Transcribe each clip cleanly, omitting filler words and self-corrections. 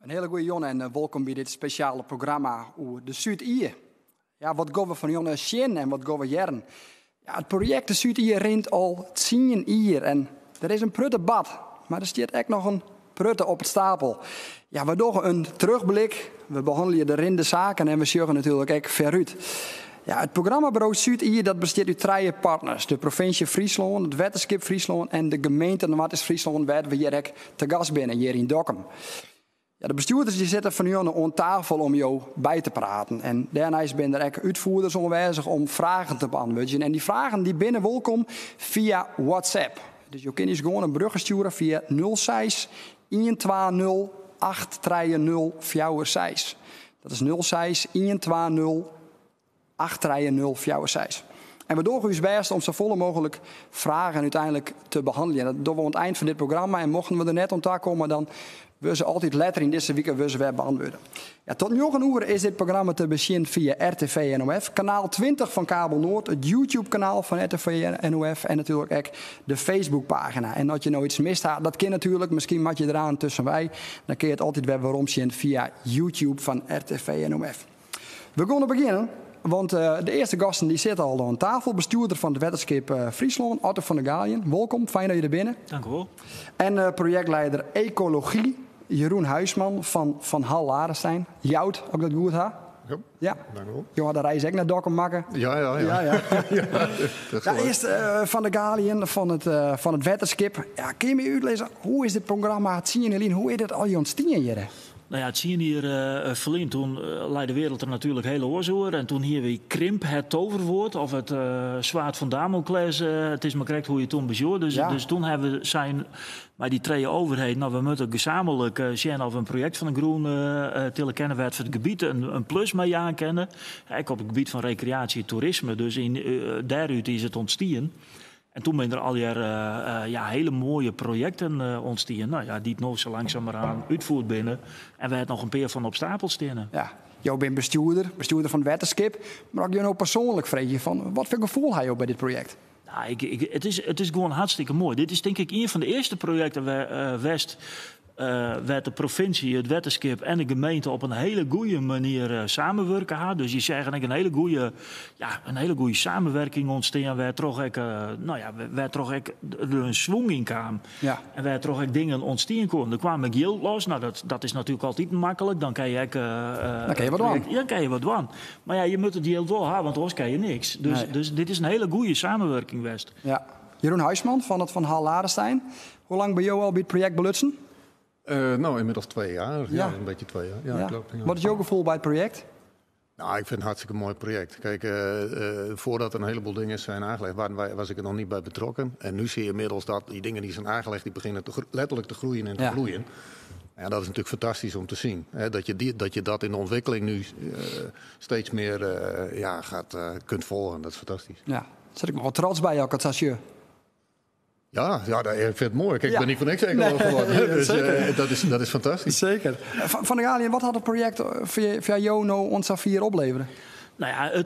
In hiele goede jûn en wolkom by dit spesjale programma oer de Súd-Ie. Ja, wat gean we fan jûn sjen en wat gean we hearren? Ja, it projekt de Súd-Ie rint al 10 jier en der is in protte bard, mar der stiet ek noch in protte op it stapel. Ja, we dogge in terugblik, we behannelje de rinnende saken en we sjogge natuerlik ek foarút. Ja, it programmabureau Súd-Ie dat bestiet út trije partners. De provinsje Fryslân, it Wetterskip Fryslân en de gemeente Noardeast-Fryslân, wêr't we hjir ek te gast binne, hjir yn Dokkum. Ja, de bestjoerders dy sitte fan jûn oan tafel om jo by te praten. En dêrneist binne der ek útfierders oanwêzich om fragen te beantwurdzjen. En dy fragen dy binne wolkom fia WhatsApp. Dus jo kinne ús gewoan in berjocht stjoere fia 06 120 830 46. Dat is 06 120 83046. En we dogge ús bêst om safolle mooglik fragen úteinlik te behanneljen. Dat dogge we oan it ein fan dit programma. En mochten we der net oan takomme, dan wurde se altyd letter yn dizze wike wurde se wer beantwurde. Ja, tot 9 oere is dit programma te besjen fia RTV NOF, kanaal 20 fan Kabel Noord, it YouTube-kanaal fan RTV NOF en natuerlik ek de Facebookpagina. En as je no iets mist ha, dat kin natuerlik, miskien moatte je deroan tuskenwei, dan kinne je it altyd wer weromsjen fia YouTube fan RTV NOF. We geane begjinnen, want de earste gasten dy sitte al oan tafel. Bestjoerder fan it Wetterskip Fryslân, Otto van der Galiën. Wolkom, fijn dat je der binne. Dank u wol. En projektlieder Ekology, Jeroen Huisman fan Van Hall Larenstein. Jout, as ik dat goed ha. Ja, Ja. dank u wol. Jo ha de reis ek nei Dokkum makke. Ja. Ja, ja. Ja, dat is Ja, leuk. earst Van der Galiën fan it Wetterskip. Ja, kinne je my útlizze, hoe is dit programma 10 jier lyn, hoe is dit al ûntstien hjir? Nou ja, 10 jier ferlyn, toen lei de wereld der natuerlik hiel oars oer. En toen hiene we krimp, het toverwoord, of het zwaard van Damocles. It is mar krekt hoe't je it toen besjocht. Dus, dus toen hawwe we sein mei dy trije overheden, nou, we moatte gesamentlik sjen oft we in projekt fan de grûn tille kinne wêr't we it gebiet in plus mei jaan kinne. Ek op it gebiet fan rekreaasje en toerisme. Dus dêrút is it ûntstien. En toen binne der allegear ja, hiele moaie projekten ûntstien. Nou ja, dy't no sa langsumerhân útfierd binne. En wêr't noch in pear fan op stapel steane. Ja, jo binne bestjoerder, bestjoerder fan it Wetterskip. Mar as ik jo no persoanlik freegje fan wat foar gefoel ha jo by dit projekt? Nou, it is gewoan hartstikke moai. Dit is tink ik ien fan de earste projekten west wêr't de provinsje, it wetterskip en de gemeente op in hiele goede manier samenwurke ha. Dus je seagen ek in hiele goede, ja, in hiele goede samenwerking ûntstean, wêrtroch ek, nou ja, wêrtroch ek der in swung yn kaam. En wêrtroch ek dingen ûntstean koene. Der kwam ek jild los. Nou, dat is natuerlik altyd maklik. Dan kin je ek, Dan kin je wat dwaan. Ja, dan kin je wat dwaan. Mar ja, je moatte it jild wol ha, want oars kin je niks. Dus, dus dit is in hiele goede samenwurking west. Ja. Jeroen Huisman fan it Van Hall Larenstein. Hoe lang binne jo al by it projekt belutsen? Nou, inmiddels 2 jaar. Ja, een beetje 2 jaar. Ja, klopt. Ja. Wat is jo gefoel by it projekt? Nou, ik vind het een hartstikke mooi project. Kijk, voordat er een heleboel dingen zijn aangelegd, was ik er nog niet bij betrokken. En nu zie je inmiddels dat die dingen die zijn aangelegd, die beginnen letterlijk te groeien en te bloeien. Ja, dat is natuurlijk fantastisch om te zien. Hè, dat je dat in de ontwikkeling nu steeds meer ja, kunt volgen. Dat is fantastisch. Ja, sit ik noch wat trots by, as ik it sa sjoch. Ja, ik vind it moai. Kijk, ik bin net foar niks ecoloog geworden. Nee, Dus zeker. dat is fantastysk. Zeker. Van der Galiën, wat hat it projekt foar jo no oant safier oplevere? Nou ja,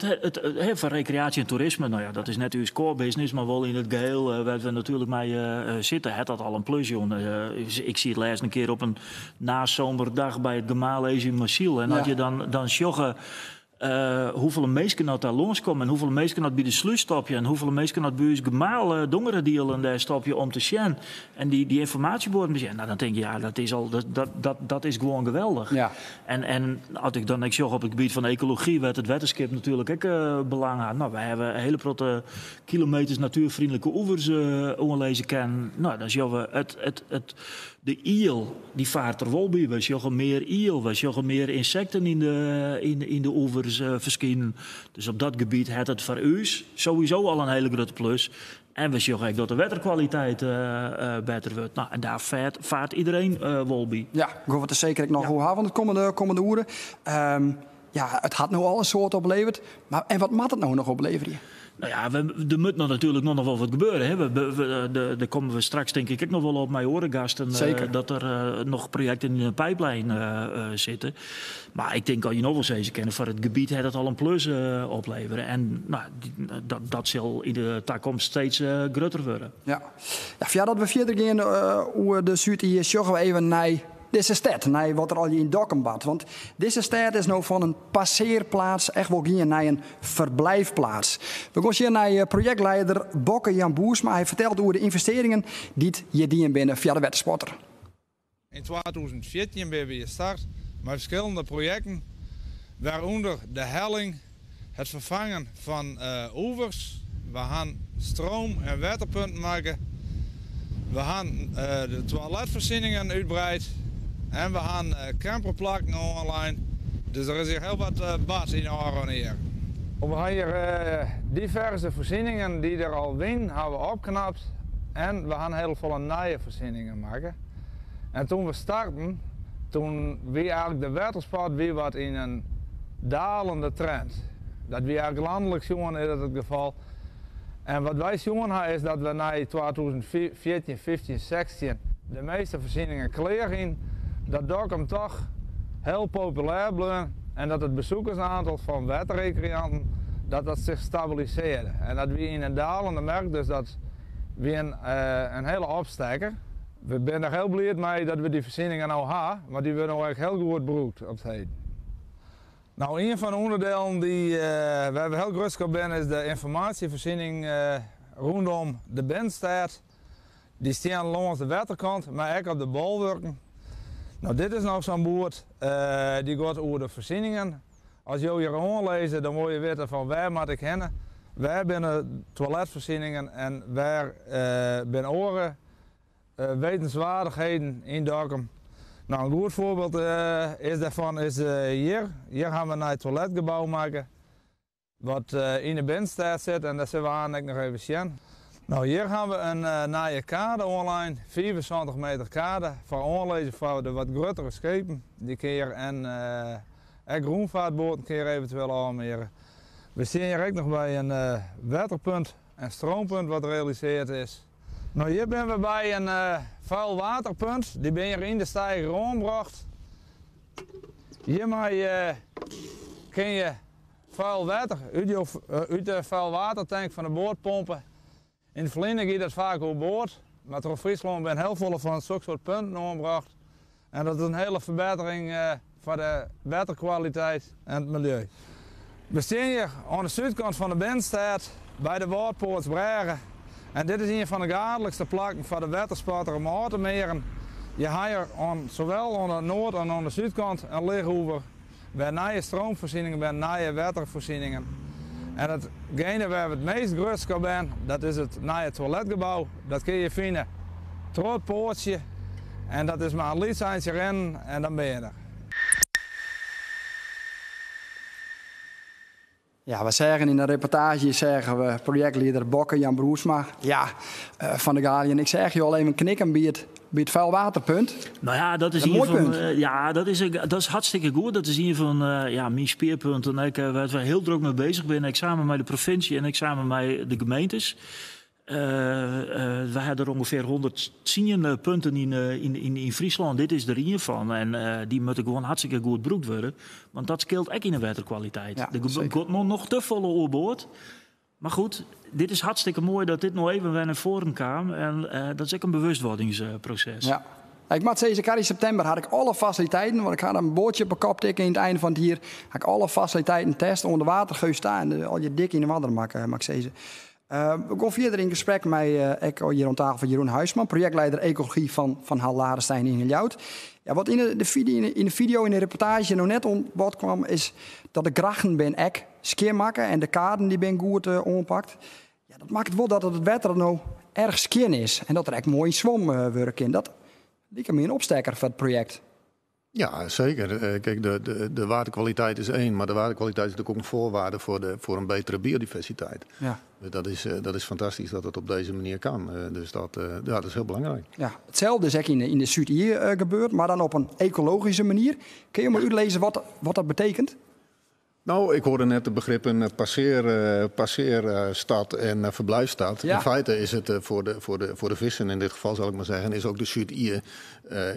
hè, foar rekreaasje en toerisme, nou ja, dat is net ús core business, mar wol yn it geheel wêr't we natuerlik mei sitte, hat dat al in plus jûn. Ik siet lêsten in kear op in nazomerdag by it gemaal Ezumasyl. En as je dan sjogge hoefolle minsken dat dêr lânskomme en hoefolle minsken dat by de slús stopje en hoefolle minsken dat by ús gemaal Dongeradiel dêr stopje om te sjen en dy ynformaasjebuorden besjen, nou, dan tink je, ja, dat is al, dat is gewoan geweldich. En as ik dan ek sjoch op it gebiet fan ekology, wêr't it wetterskip natuerlik ek belang hat, nou, wy hawwe in hiele protte kilometers natuerfreonlike oevers oanlizze kinnen. Nou, dan sjogge we de iel, dy faart der wol by. Wy sjogge mear iel, wy sjogge mear ynsekten yn de oevers ferskinen. Dus op dat gebiet hat it foar ús sowieso al in hiele grutte plus. En we sjogge ek dat de wetterkwaliteit better wurdt. Nou, en dêr faart iedereen wol by. Ja, gean we it der seker ek noch oer hawwe de kommende oeren. Ja, it hat no al in soad oplevere. Mar, en wat moat it no noch opleverje? Nou ja, der moat noch natuerlik noch wol wat gebeure. Hè. Dêr komme we straks tink ik ek noch wol op mei oare gasten. Dat der noch projekten yn de pijplijn sitte. Mar ik tink, as je noch wol sizze kinne, foar it gebiet hat it al in plus oplevere. En nou, dat sil yn de takomst steeds grutter wurde. Ja. Ja, foardat we fierder gean oer de Súd-Ie, sjogge we even nei dizze stêd, nei wat der al yn Dokkum bart. Want dizze stêd is no fan in passearplaats echt wol gien nei in verblijfplaats. We gean sjen nei eh, projektleider Bokke Jan Boersma. Hy fertelt oer de ynvestearringen dy't hjir dien binne fia de wettersporter. Yn 2014 binne we start mei ferskillende projekten, wêrûnder de helling, it ferfangen fan uh, oevers. We ha stroom- en wetterpunten makke. We ha uh, de toiletfoarsjenningen útwreide en we ha uh, camperplakken oanlein. Dus der is hjir hiel wat bard yn ôfrûne We ha hjir diverse foarsjenningen dy't der al wiene, ha we opknapt. En we ha hiel folle nije foarsjenningen makke. En doe't we starten, doe wie eigentlik de wettersport wie wat yn in dalende trend. Dat wie eigentlik lanlik sjoen is dat it gefal. En wat wy sjoen ha is dat we nei 2014, 15, 16 de measte foarsjenningen klear hiene, dat Dokkum dochs hiel populêr bleau en dat it besikkersoantal fan wetterrekreanten dat dat sich stabilisearre. En dat wie yn in dalende merk, dus dat wie in hiele opstekker. We binne der hiel bliid mei dat we dy foarsjenningen no ha, mar dy wurde no ek hiel goed brûkt op it heden. No, ien fan de ûnderdielen dy't wêr't we hiel grutsk op binne is de ynformaasjefoarsjenning rûnom de binnenstêd. Dy steane lâns de wetterkant, mar ek op de bolwurken. No, dit is no sa'n boerd dy giet oer de foarsjenningen. As jo hjir oanlizze, dan wolle je witte fan wêr moat ik hinne, wêr binne toiletfoarsjenningen en wêr binne oare wetenswaardichheden yn Dokkum. No, in goed foarbyld is dêrfan is hjir. Hjir ha we in nij toiletgebou makke, wat yn de binnenstêd sit en dêr sille we aanst ek noch even sjen. No, hjir ha we in nije kade oanlein, 75 meter kade, foar oanlizzen foar de wat gruttere skepen. Dy kinne hjir en ek rûnfeartboaten kinne hjir eventueel ôfmeare. We steane hjir ek noch by in wetterpunt en stroompunt wat realisearre is. No, hjir binne we by in vuilwaterpunt. Dy binne hjir yn de steiger oanbrocht. Hjirmei kinne je fuil wetter út de vuilwatertank fan de boat pompe. Yn it ferline gie dat faak oerboard, mar troch Fryslân binne hiel folle fan sokke soart punten oanbrocht. En dat is in hiele ferbettering foar de wetterkwaliteit en it miljeu. We steane hjir oan de súdkant fan de binnenstêd by de Wâldpoartsbrêge. En dit is ien fan de gaadlikste plakken foar de wettersporter om ôf te mearen. Je ha hjir oan, sawol oan de noard- as oan de súdkant in lichoever wêr't nije stroomfoarsjenningen binne, nije wetterfoarsjenningen. En itgene wêr't we it meast grutsk op binne, dat is it nije toiletgebou. Dat kinne je fine troch it poartsje. En dat is mar in lyts eintsje rinnen en dan binne je der. Ja, we seagen yn de reportaazje seagen we projektlieder Bokke Jan Broersma. Ja, fan de Guardian. Ik seach jo al even knikken by it vuilwaterpunt. No ja, dat is In ien moai fan, punt. Ja, dat is hartstikke goed. Dat is ien fan ja, myn spearpunten. Ik, wêr't we hiel drok mei beuzich binne. Ek samen mei de provinsje en ek samen mei de gemeentes. We ha der ûngefear 110 punten yn Fryslân. Dit is der ien fan. En dy moatte gewoan hartstikke goed brûkt wurde. Want dat skeelt ek yn de wetterkwaliteit. Ja, Der zeker. giet noch te folle oerboard. Mar goed, dit is hartstikke moai dat dit no even wer nei foaren kaam. En dat is ek in bewustwordingsproses. Ja. Ik moat sizze, ik ha yn septimber ha ik alle fasiliteiten, want ik ha in boatsje op 'e kop tikke yn it ein fan it jier. Ha ik alle fasiliteiten test oan de watergeus ta en al je dik yn de water, moat ik sizze. We gean fierder yn gesprek mei ek hjir oan tafel Jeroen Huisman, projektlieder ekology fan Van Hall Larenstein yn Ljouwert. Ja, wat yn de fideo, yn de reportaazje noch net oan bod kaam, is dat de grachten binne ek skjinmakke en de kaden dy binne goed oanpakt. Ja, dat makket wol dat it wetter no erch skjin is en dat der ek moai swommen wurde kin. Dat liket my in opstekker foar it projekt. Ja, zeker. Kijk, de waterkwaliteit is één, maar de waterkwaliteit is natuurlijk ook een voorwaarde voor een betere biodiversiteit. Dat is fantastisch dat het op deze manier kan. Dus ja, dat is heel belangrijk. Ja, itselde is ek yn de Súd-Ie gebeurd, mar dan op in ekologyske manier. Kinne jo my útlizze wat dat betsjut? Nou, ik hoorde net de begrippen passeerstad en verblijfstad. In feite is het voor de vissen in dit geval, zal ik maar zeggen, is ook de Súd-Ie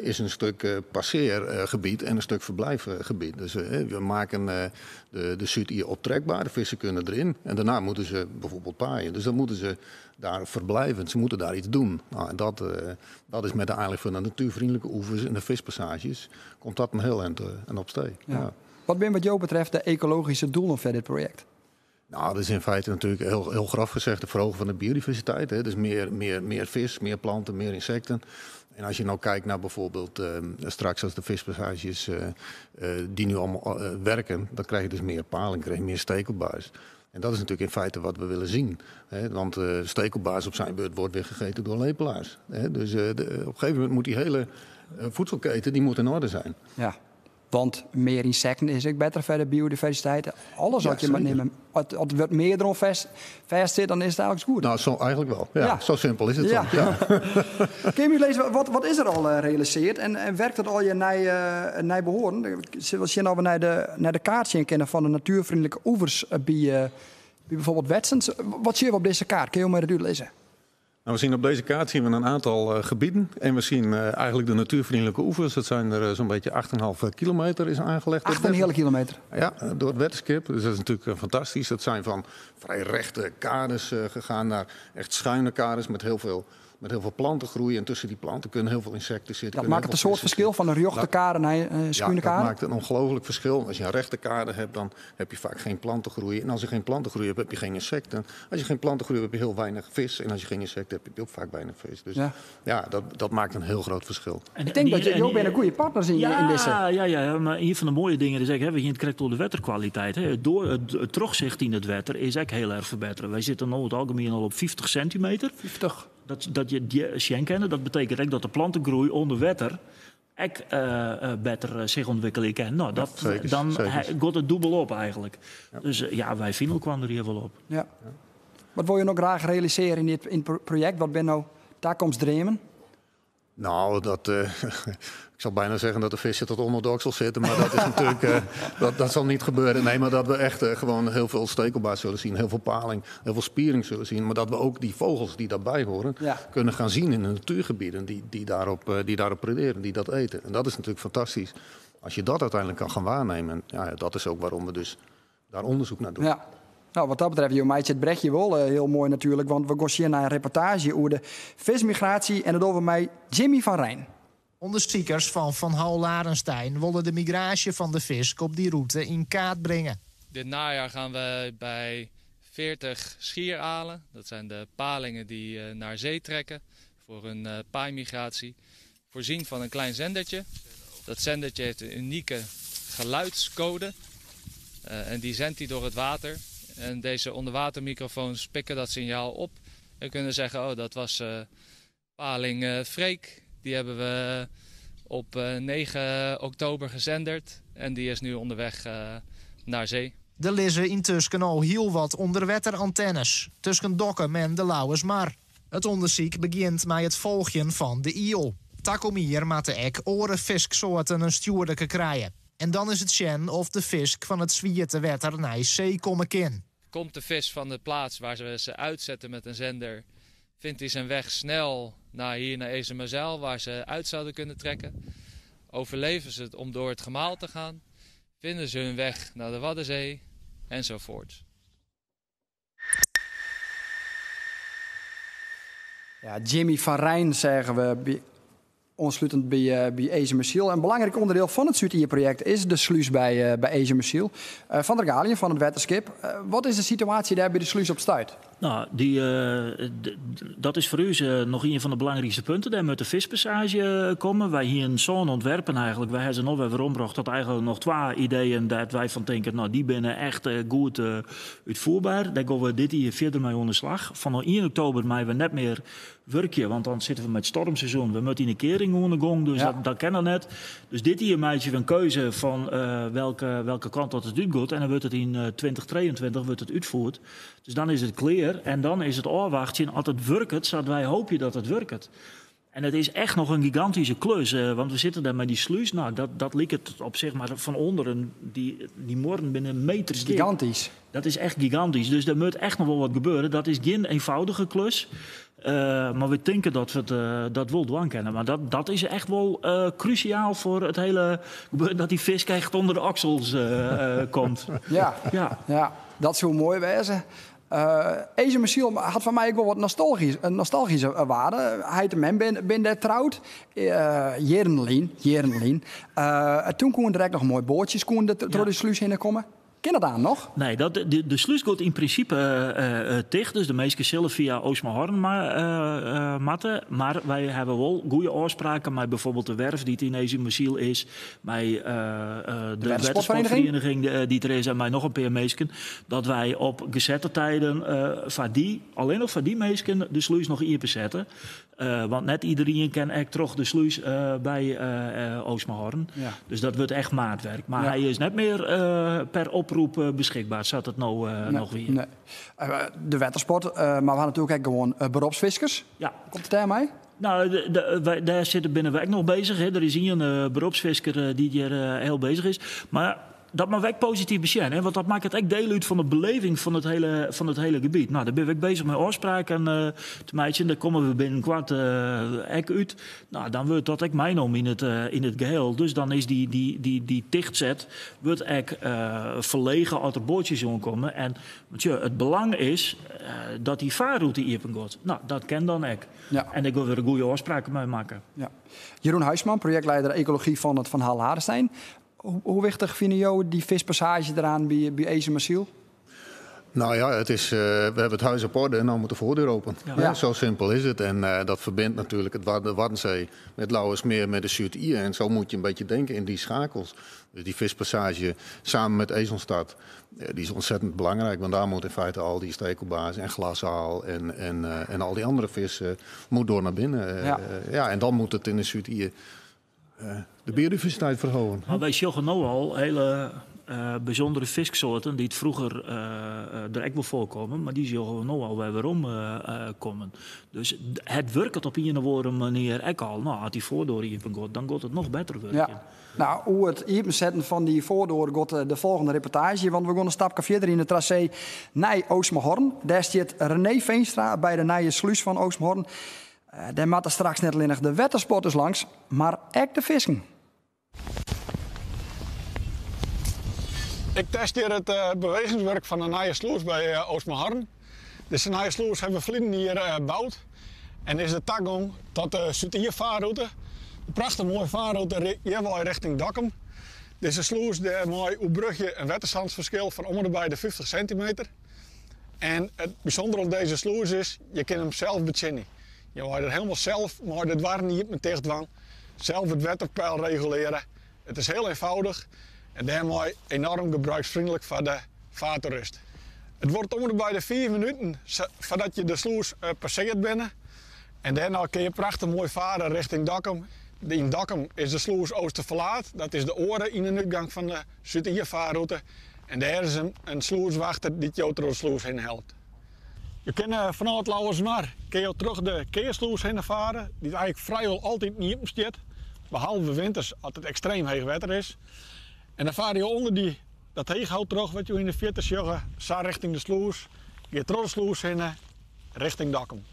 is een stuk passeergebied en een stuk verblijfgebied. Dus we maken de Súd-Ie optrekbaar, de vissen kunnen erin en daarna moeten ze bijvoorbeeld paaien. Dus dan moeten ze daar verblijven, ze moeten daar iets doen. Nou, en dat is met de aanleg van de natuurvriendelijke oevers en de vispassages, komt dat een heel eind en op stee. Ja. Wat ben wat jou betreft de ecologische doelen van dit project? Nou, dat is in feite natuurlijk heel, heel grof gezegd de verhogen van de biodiversiteit. Hè. Dus meer vis, meer planten, meer insecten. En als je nou kijkt naar bijvoorbeeld straks als de vispassages die nu allemaal werken, dan krijg je dus meer paling, krijg je meer stekelbaars. En dat is natuurlijk in feite wat we willen zien. Hè? Want stekelbaars op zijn beurt wordt weer gegeten door lepelaars. Hè? Dus op een gegeven moment moet die hele voedselketen die moet in orde zijn. Ja. Want meer insecten is ook beter voor de biodiversiteit. Alles wat je maar nemen. Als het wordt meer erop vast zit, dan is het eigenlijk goed. Nou, zo eigenlijk wel. Ja, Zo simpel is het soms, ja. Kun je lezen, wat is er al gerealiseerd? En werkt het al je naar behoren? Zullen we nou naar de kaart zien kennen van de natuurvriendelijke oevers bij bijvoorbeeld Wetsens? Wat zie je op deze kaart? Kun je mij dat uitlezen? Nou, we zien op deze kaart zien we een aantal gebieden. En we zien eigenlijk de natuurvriendelijke oevers. Dat zijn er zo'n beetje 8,5 kilometer is aangelegd. 8,5 kilometer? Ja, door het Wetterskip. Dus dat is natuurlijk fantastisch. Dat zijn van vrij rechte kades gegaan naar echt schuine kades met heel veel plantengroei. En tussen die planten kunnen heel veel insecten zitten. Dat maakt het een soort verschil van een rjochte kade naar een schuine kade? Dat maakt een ongelooflijk verschil. Als je een rechte kade hebt, dan heb je vaak geen plantengroei. En als je geen plantengroei hebt, heb je geen insecten. Als je geen plantengroei hebt, heb je heel weinig vis. En als je geen insecten hebt, heb je ook vaak weinig vis. Dus ja, dat maakt een heel groot verschil. En ik denk dat je, Jo bent een goede partner in, in deze. Ja, maar een van de mooie dingen is, hè, we het krijgt door de wetterkwaliteit. Hè. Door het terugzicht in het wetter is ook heel erg verbeteren. Wij zitten nu het algemeen al op 50 centimeter. 50? Dat je die sjen kennen, dat betekent ook dat de plantengroei onder wetter ook beter zich ontwikkelen kan. Nou, dat, Ja, zeker, dan zeker. gaat het dubbel op eigenlijk. Dus ja, wij vinden kwam er hier wel op. Ja. Wat wil je nog graag realiseren in dit project? Wat ben nou toekomstdreamen? Nou, ik zal bijna zeggen dat de vissen tot onder de oksel zitten, maar dat is natuurlijk, dat zal niet gebeuren. Nee, maar dat we echt gewoon heel veel stekelbaars zullen zien, heel veel paling, heel veel spiering zullen zien. Maar dat we ook die vogels die daarbij horen, kunnen gaan zien in de natuurgebieden die daarop prederen, die dat eten. En dat is natuurlijk fantastisch. Als je dat uiteindelijk kan gaan waarnemen, ja, dat is ook waarom we dus daar onderzoek naar doen. Ja. Nou, wat dat betreft, joh, meidje, het brechtje wel heel mooi natuurlijk. Want we gaan hier naar een reportage over de vismigratie. En dat over mij Jimmy van Rijn. Onderzoekers van Van Hall Larenstein willen de migratie van de vis op die route in kaart brengen. Dit najaar gaan we bij 40 schieralen, dat zijn de palingen die naar zee trekken voor hun paaimigratie, voorzien van een klein zendertje. Dat zendertje heeft een unieke geluidscode en die zendt hij door het water. En deze onderwatermicrofoons pikken dat signaal op en kunnen zeggen, oh, dat was paling Freek. Die hebben we op 9 oktober gezenderd en die is nu onderweg naar zee. Er liggen intussen al heel wat onderwetterantennes tussen Dokkum en de Lauwersmar. Het onderzoek begint met het volgen van de iel. Takomier maakt de ek oren fisksoorten een stuurdeke krijgen. En dan is het sjen of de fisk van het zwierte wetter naar zee komen kin. Komt de vis van de plaats waar ze ze uitzetten met een zender, vindt hij zijn weg snel naar hier naar Ezumazijl, waar ze uit zouden kunnen trekken. Overleven ze het om door het gemaal te gaan? Vinden ze hun weg naar de Waddenzee? Enzovoort. Ja, Jimmy van Rijn zeggen we aansluitend bij Ezumasyl. Een belangrijk onderdeel van het Súd-Ie-project is de sluis bij Ezumasyl. Van der Galiën van het Wetterskip. Wat is de situatie daar bij de sluis op stuit? Nou, dat is voor u nog een van de belangrijkste punten. Daar moet de vispassage komen. Wij hier een zo'n ontwerpen eigenlijk. Wij hebben nog weer omgebracht dat eigenlijk nog twee ideeën dat wij van denken, nou, die binnen echt goed uitvoerbaar. Daar gaan we dit jaar verder mee onder slag. Van 1 oktober mij we net meer werkje, want dan zitten we met stormseizoen. We moeten in de kering onder de gong, dus dat kennen we net. Dus dit hier maak je een keuze van welke kant dat het uitgaat. En dan wordt het in 2023 wordt het uitvoerd. Dus dan is het clear en dan is het afwachten. Als het werkt, zodat wij hopen dat het werkt. En it is echt noch in gigantyske klus, want we sitte dêr mei dy slús. No, dat liket op sich mar fan ûnderen, dy muorren binne meters dik. Gigantysk. Dat is echt gigantysk, dus der moat echt noch wol wat gebeure. Dat is gjin eenvoudige klus, mar we tinke dat we it dat wol dwaan kinne. Mar dat is echt wol krusiaal foar it hiele gebeuren, dat dy fisk echt ûnder de oksels komt. Ja, ja, dat soe moai wêze. Eazumasyl hat foar my ek wol wat nostalgyske waarde. Heit en mem bin dêr troud. Jierren lyn, jierren lyn. Toen koene der ek noch moai boatsjes koene der troch de slús hinne komme. Kin dat aanst noch? Nee, de slús giet yn prinsipe ticht. Dus de minsken sille fia Oostmahorn moatte. Mar wy hawwe wol goede ôfspraken mei byfoarbyld de werf dy't yn Eazumasyl is. Mei de wettersportferieniging dy't der is en mei noch in pear minsken, dat wy op gezette tijden foar dy, allinnich foar dy minsken, de slús noch iepen sette. Want net iderien kin ek troch de slús by Oostmahorn. Dus dat wurdt echt maatwerk. Mar hy is net mear per oproep beskikber, sa't it no noch wie. Nee. De wettersport, mar we ha natuerlik ek gewoan beropsfiskers. Komt it dêrmei? No, dêr sitte, binne we ek noch beuzich. Hè. Der is ien beropsfisker dy't hjir hiel beuzich is. Mar dat moatte we ek posityf besjen, hè, want dat makket ek diel út fan de beleving fan it hiele gebiet. No, dêr binne we ek beuzich mei ôfspraken te meitsjen. Dêr komme we binnenkoart ek út. No, dan wurdt dat ek meinommen yn it geheel. Dus dan is dy tichtset wurdt ek ferlege as der boatsjes oankomme. En want sjoch, it belang is dat dy faarrûte iepen giet. No, dat kin dan ek. En dêr wurde goede ôfspraken mei makke. Ja. Jeroen Huisman, projektlieder ekology fan it Van Hall Larenstein. Hoe wichtich fine jo dy fiskpassaazje deraan by Eazumasyl? Nou ja, we hebben het huis op orde en dan moet de voordeur open. Ja, zo simpel is het. En dat verbindt natuurlijk de Waddenzee met Lauwersmeer, met de Zuid-Ie. En zo moet je een beetje denken in die schakels. Dus die vispassage samen met Esonstad, die is ontzettend belangrijk. Want daar moet in feite al die stekelbaars en glasaal en al die andere vissen moet door naar binnen. Ja, en dan moet het in de Zuid-Ie de biodiversiteit verhogen. Mar wy sjogge no al hiele bysûndere fisksoarten dy't froeger der ek wol foarkommen, mar dy sjogge we no al wer werom kommen. Dus it wurket op ien of oare manier ek al. No, as dy foardoar iepen giet, dan giet it noch better wurkjen. Ja. No, oer it iepensetten fan dy foardoar giet de folgjende reportaazje, want we gean in stapke fierder yn it trasee nei Oostmahorn. Dêr stiet René Veenstra by de nije slús fan Oostmahorn. Dêr moatte straks net allinnich de wettersporters langs, mar ek de fisken. Ik test hjir it bewegingswurk fan de nije slûs by Oostmahorn. Dizze nije slûs hawwe we ferliden jier boud en is de tagong tot de Súd-Ie-faarrûte. De prachtich moaie faarrûte hjirwei rjochting Dokkum. Dizze slûs dêrmei oerbrugje in wetterstânsferskil fan om en by de 50 sintimeter. En it bysûndere oan dizze slûs is, je kinne him sels betsjinje. Je meie der hielendal sels mei de doarren iepen en ticht dwaan, sels it wetterpeil regulearje. It is hiel eenvoudig en dêrmei enoarm gebruiksfreonlik foar de faartoerist. It duorret om en by de 5 minuten foardat je de slûs passeard binne. En dêrnei kinne je prachtich moai fare rjochting Dokkum. Yn Dokkum is de slûs Oosterverlaat, dat is de oare yn en útgang fan de Súd-Ie-faarrûte. En dêr is in slûswachter dy't jo troch de slûs hinne helpt. Jo kinne fanôf Lauwersmar kinne jo troch de kearslûs hinne fare, dy't eigentlik frijwol altyd iepen stiet, behalve winters as it ekstreem heech wetter is. En dan fare jo ûnder dy, dat heechhout troch wat jo yn de fierte sjogge, sa rjochting de slûs, gean troch de slûs hinne rjochting Dokkum.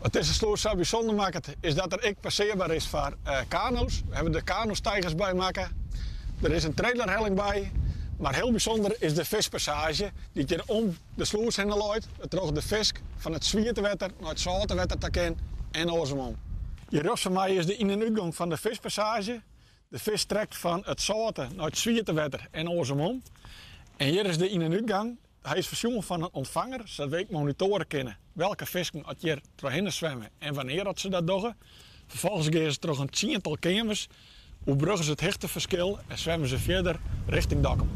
Wat dizze slûs sa bysûnder makket, is dat er ek passearber is foar kano's. We hawwe der kanosteigers by makke. Der is in trailerhelling by. Mar hiel bysûnder is de fiskpassaazje dy't hjir om de slûs hinne leit, wêrtroch de fisk fan it swiete wetter nei it sâlte wetter ta kin en oarsom. Hjir rjochts fan my is de yn- en útgong fan de fiskpassaazje. De fisk trekt fan it sâlte nei it swiete wetter en oarsom. En hjir is de yn- en útgang. Hy is foarsjoen fan in ûntfanger, sadat we ek monitoare kinne welke fisken at hjir trochhinne swimme en wannear at se dat dogge. Ferfolgens gean se troch in tsiental keamers, oerbrugge se it hichteferskil en swimme se fierder rjochting Dokkum.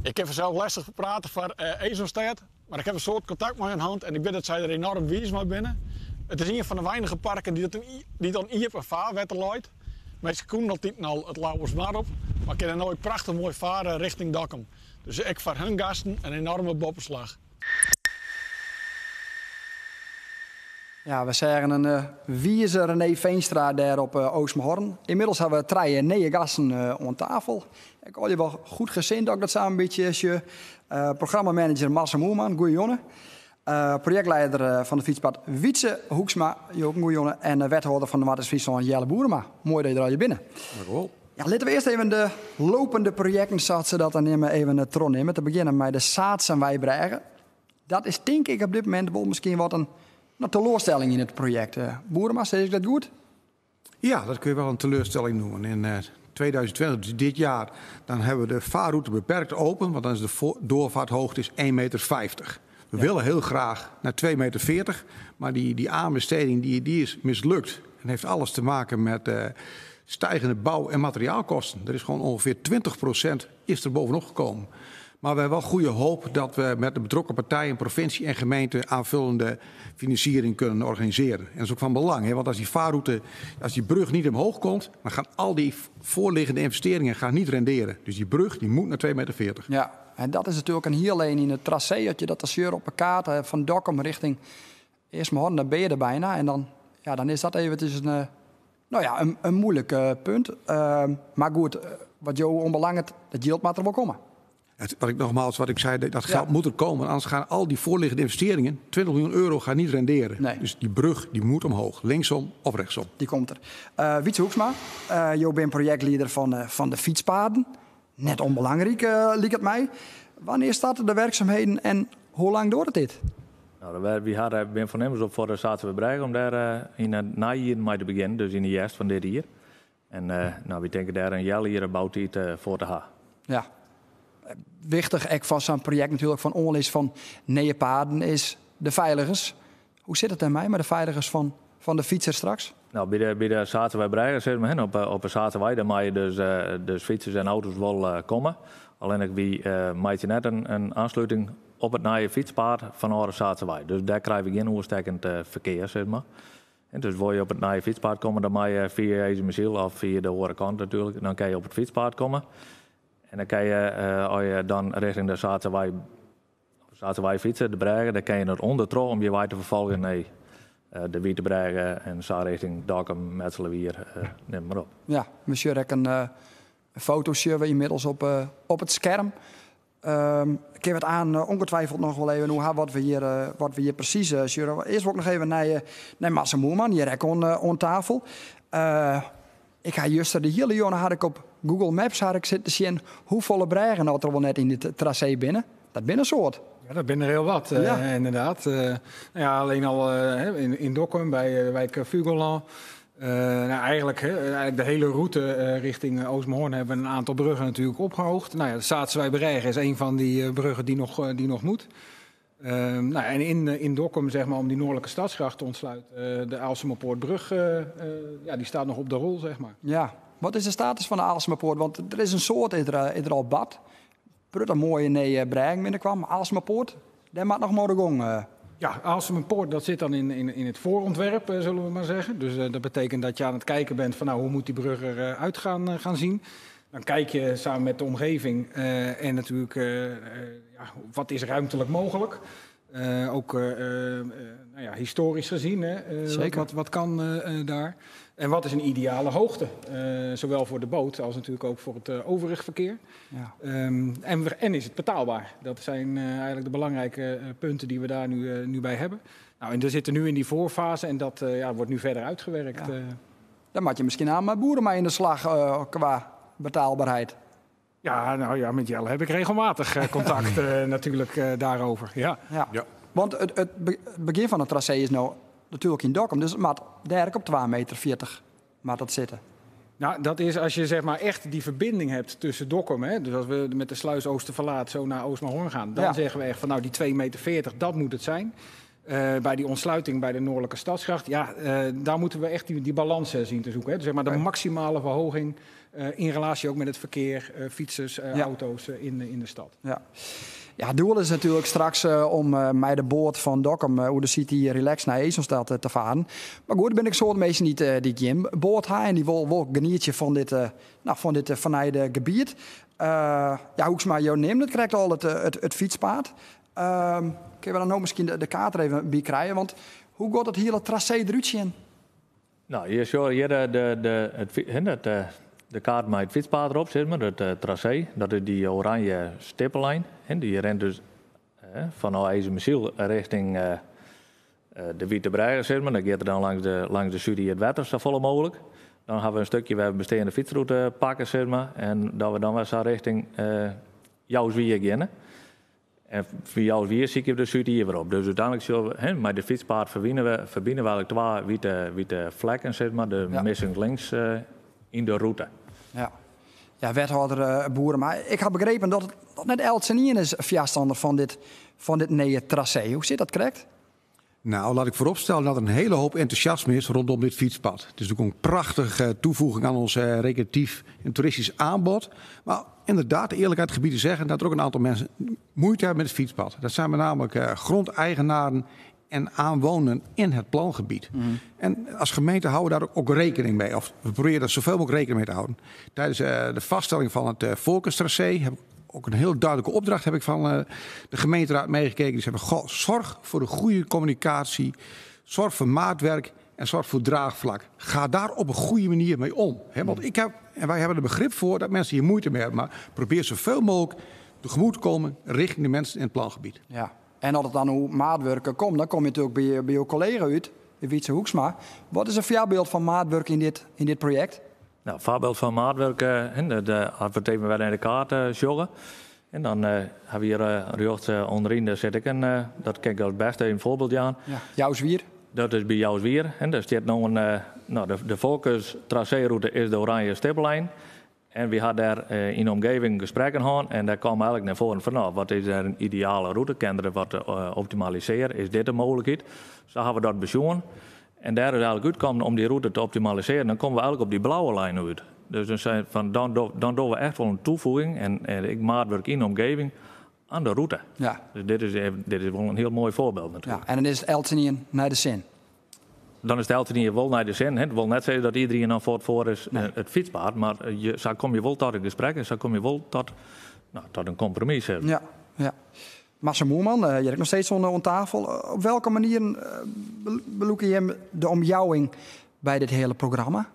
Ik kin fansels lestich prate foar Esonstêd, mar ik haw in soad kontakt mei harren hân en ik wit dat sy der enoarm wiis mei binne. It is ien fan de weinige parken dy't oan iepen faarwetter leit. Minsken koenen altiten al it Lauwersmar op, mar kinne no ek prachtich moai fare rjochting Dokkum. Dus ek foar hun gasten in enoarme boppeslach. Ja, we seagen in uh, wize René Veenstra dêr op uh, Oostmahorn. Ynmiddels hawwe we trije nije gasten uh, oan tafel. Ik al je wol goed gezind dat ik dat samen een beetje sjoch. Programmamanager Marcel Moerman, goeie Projektlieder fan de fytspad Wietse Hoeksma, jo goeie En wethâlder fan de Noardeast-Fryslân Jelle Boerema. Moai dat je der al binne. Dank u wol. Ja, litte we earst even de lopende projekten, sa't se dat dan neame, even trochnimme. Te begjinnen mei de Saatsenweibrêge. Dat is tink ik op dit momint wol miskien wat in no, teloarstelling yn it projekt. Boerema, sis ik dat goed? Ja, dat kun je wel een teleurstelling noemen. In 2020, dus dit jaar, dan hebben we de vaarroute beperkt open, want dan is de doorvaarthoogte is 1,50 meter. We willen heel graag naar 2,40 meter, maar die aanbesteding die is mislukt. En heeft alles te maken met stijgende bouw- en materiaalkosten. Er is gewoon ongeveer 20% is er bovenop gekomen. Maar we hebben wel goede hoop dat we met de betrokken partijen, provincie en gemeente aanvullende financiering kunnen organiseren. En dat is ook van belang, hè? Want als die vaarroute, als die brug niet omhoog komt, dan gaan al die voorliggende investeringen gaan niet renderen. Dus die brug die moet naar 2,40 meter. Ja, en dat is natuurlijk een heel een in het tracé, dat je dat als je op een kaart hebt van Dokkum richting Eastmahorn, dan ben je er bijna. En dan, ja, dan is dat eventjes een, nou ja, een moeilijk punt. Maar goed, wat jou onbelangt, dat jild moet er wel komen. Het, wat ik nogmaals, wat ik zei, dat geld moet er komen. Anders gaan al die voorliggende investeringen, 20 miljoen euro, gaan niet renderen. Nee. Dus die brug die moet omhoog, linksom of rechtsom. Die komt er. Wietse Hoeksma, jou bent projectleider van de fietspaden. Net onbelangrijk, liek het mij. Wanneer starten de werkzaamheden en hoe lang duurt dit? Nou, we hadden ben voornemens op voor de Saatsebrug om daar in het najaar mee te beginnen, dus in de herfst van dit jaar. En we denken daar een jaar hier bouwtijd voor te hebben. Ja. Wichtich ek fan sa'n projekt natuerlik fan oanlis fan nije paden is de feiligens. Hoe sit it dermei mei de feiligens fan de fytser straks? Nou, by de Saatsebrug, sis mar, op de Saatserwei, dêr meie dus fytsers en auto's wol komme. Allinnich wy meitsje net in oansluting op it nije fytspaad fan de Saatserwei. Dus dêr krije we gjin oerstekkend ferkear, sis mar. En dus wol je op it nije fytspaad komme, dan meie je fia Eazumasyl of fia de oare kant natuerlik, dan kinne je op it fytspaad komme. En dan kinne je, as je dan richting de Saatserwei fytse, de brêge, dan kinne je dat ûndertroch om je wei te ferfolgjen nei de Wite Brêge en sa richting Dokkum, Metslawier, nim mar op. Ja, we sjogge ek in foto sjogge we ynmiddels op it skerm. Kinne we it oan ongetwijfeld noch wol even oer ha wat we hjir presys sjogge. Earst wol ik noch even nei Marcel Moerman, hjir ek oan tafel. Ik ha juster de hiele jûn had ik op Google Maps had ik sitten sjen hoefolle brêgen der wol net yn it trasee binne. Dat binne in soad. Ja, dat binne der hiel wat, inderdaad. Alleen al yn Dokkum, by de wyk Fugolân. Nou, eigenlijk, hè, eigenlijk de hele route richting Oostmahorn hebben we een aantal bruggen natuurlijk opgehoogd. Nou ja, de Saatsewijbrêge is een van die bruggen die nog moet. En in Dokkum, zeg maar, om die noordelijke stadsgracht te ontsluiten, de Aalsumerpoortbrug, ja, die staat nog op de rol, zeg maar. Ja, wat is de status van de Aalsumerpoort? Want er is in soad is er al bard. Prut moaie nije brêgen binnenkwam. Aalsumerpoort, dêr moat noch mar de gong. Ja, Aalsumerpoort, dat zit dan in het voorontwerp, zullen we maar zeggen. Dus dat betekent dat je aan het kijken bent van, nou, hoe moet die brug eruit gaan zien. Dan kijk je samen met de omgeving en natuurlijk, ja, wat is ruimtelijk mogelijk. Ook historisch gezien, hè, wat kan daar. En wat is een ideale hoogte? Zowel voor de boot als natuurlijk ook voor het overig verkeer. En is het betaalbaar? Dat zijn eigenlijk de belangrijke punten die we daar nu bij hebben. En we zitten nu in die voorfase en dat wordt nu verder uitgewerkt. Dan moet je misschien aan met Boerema in de slag qua betaalbaarheid. Ja, met Jelle heb ik regelmatig contact natuurlijk daarover. Ja. Want het begin van het tracé is nou natuurlijk in Dokkum, dus het moet daar op twee meter veertig moet dat zitten. Nou, dat is als je echt die verbinding hebt tussen Dokkum, hè, dus als we met de sluis Oosterverlaat zo naar Oostmahorn gaan, dan zeggen we echt van die twee meter veertig, dat moet het zijn. Bij die ontsluiting bij de Noordelijke Stadsgracht, daar moeten we echt die balans zien te zoeken. Hè. Dus de maximale verhoging in relatie ook met het verkeer, fietsers, auto's in de stad. Ja. Ja, het doel is natuurlijk straks om mei de boat fan Dokkum oer de Súd Ie relax nei Esonstad te farren. Mar goed, der binne ek soad minsken dy't dy't gjin boat ha en dy't wol wol genietsje fan dit no, fan dit fernijde gebiet. Ja, Hoeksma, jo neamden it krekt al, it it it fytspaad. Kinne we dan no miskien de kaart der even by krije? Want hoe giet it hiele trasee derút sjen? No, hjir sjogge hjir de, de, it, it, de kaart mei it fytspaad derop, sis mar, it trasee. Dat is dy oranje stippellijn. Dy rint dus fanôf Eazumasyl richting de Wite Brêge, sis mar. Dan giet er dan langs de Súd Ie it wetter safolle mooglik. Dan ha we in stikje wêr we besteande fytsrûte pakke, sis mar. En dat we dan wer sa richting Jouswier geane. En fia Jouswier sykje we de Súd Ie wer op. Dus úteinlik sjogge we, hè, mei de fytspaad ferbine we, ferbine we eigentlik twa wite, wite flekken, sis mar, de missing links yn de rûte. Ja. Ja, wethâlder Boerema, ik ha begrepen dat, it, dat net eltsenien is foarstanner fan dit, fan dit nije trasee. Hoe sit dat krekt? Nou, laat ik vooropstellen dat er een hele hoop enthousiasme is rondom dit fietspad. Het is natuurlijk een prachtige toevoeging aan ons recreatief en toeristisch aanbod. Maar inderdaad, de eerlijkheid gebied te zeggen dat er ook een aantal mensen moeite hebben met het fietspad. Dat zijn met name grondeigenaren en aanwonenden in het plangebied. En als gemeente houden we daar ook rekening mee. Of we proberen daar zoveel mogelijk rekening mee te houden. Tijdens de vaststelling van het voorkeurstracé heb ik ook een heel duidelijke opdracht heb ik van de gemeenteraad meegekregen. Die zeggen, goh, zorg voor de goede communicatie, zorg voor maatwerk en zorg voor draagvlak. Ga daar op een goede manier mee om. Hè? Want ik heb, en wij hebben er begrip voor dat mensen hier moeite mee hebben. Maar probeer zoveel mogelijk tegemoet te komen richting de mensen in het plangebied. Ja. En as it dan oer maatwurk komt, dan komme je natuerlik by jo kollega út, Wietse Hoeksma. Wat is in foarbyld fan maatwurk yn dit projekt? Nou, foarbyld fan maatwurk, de, as we it even wer nei de kaart sjogge. En dan ha we hjir rjochts ûnderyn, dêr sit ek in, dat kin ik as bêste even in foarbyld jaan. Ja, Jouswier. Dat is by Jouswier. En dêr stiet no in, no, de voorkeurstraseerûte is de oranje stippellijn. En wy ha dêr yn de omgeving gesprekken hân en dêr kaam eigentlik nei foaren fan, no, wat is der in ideale rûte? Kin der wat optimalisearje? Is dit in mooglikheid? Sa ha we dat besjoen. En dêr is eigentlik útkommen om dy rûte te optimalisearjen. Dan komme we eigentlik op dy blauwe lijn út. Dus dan sei fan, dan, dan dogge we echt wol in toevoeging en ek maatwurk yn de omgeving aan de rûte. Dus dit is wol in hiel moai foarbyld natuerlik. Ja, en dan is it eltsenien nei de sin. Dan is it eltsenien wol nei de sin. Hè. Dat wol net sizze dat iedereen dan foar is it fytspaad, mar je, sa komme je wol tot in gesprek en sa komme je wol tot, no, tot in kompromis. Hè. Ja, ja. Marcel Moerman, je zit nog steeds oan tafel. Op welke manier belûke jim de omjouwing by dit hiele programma?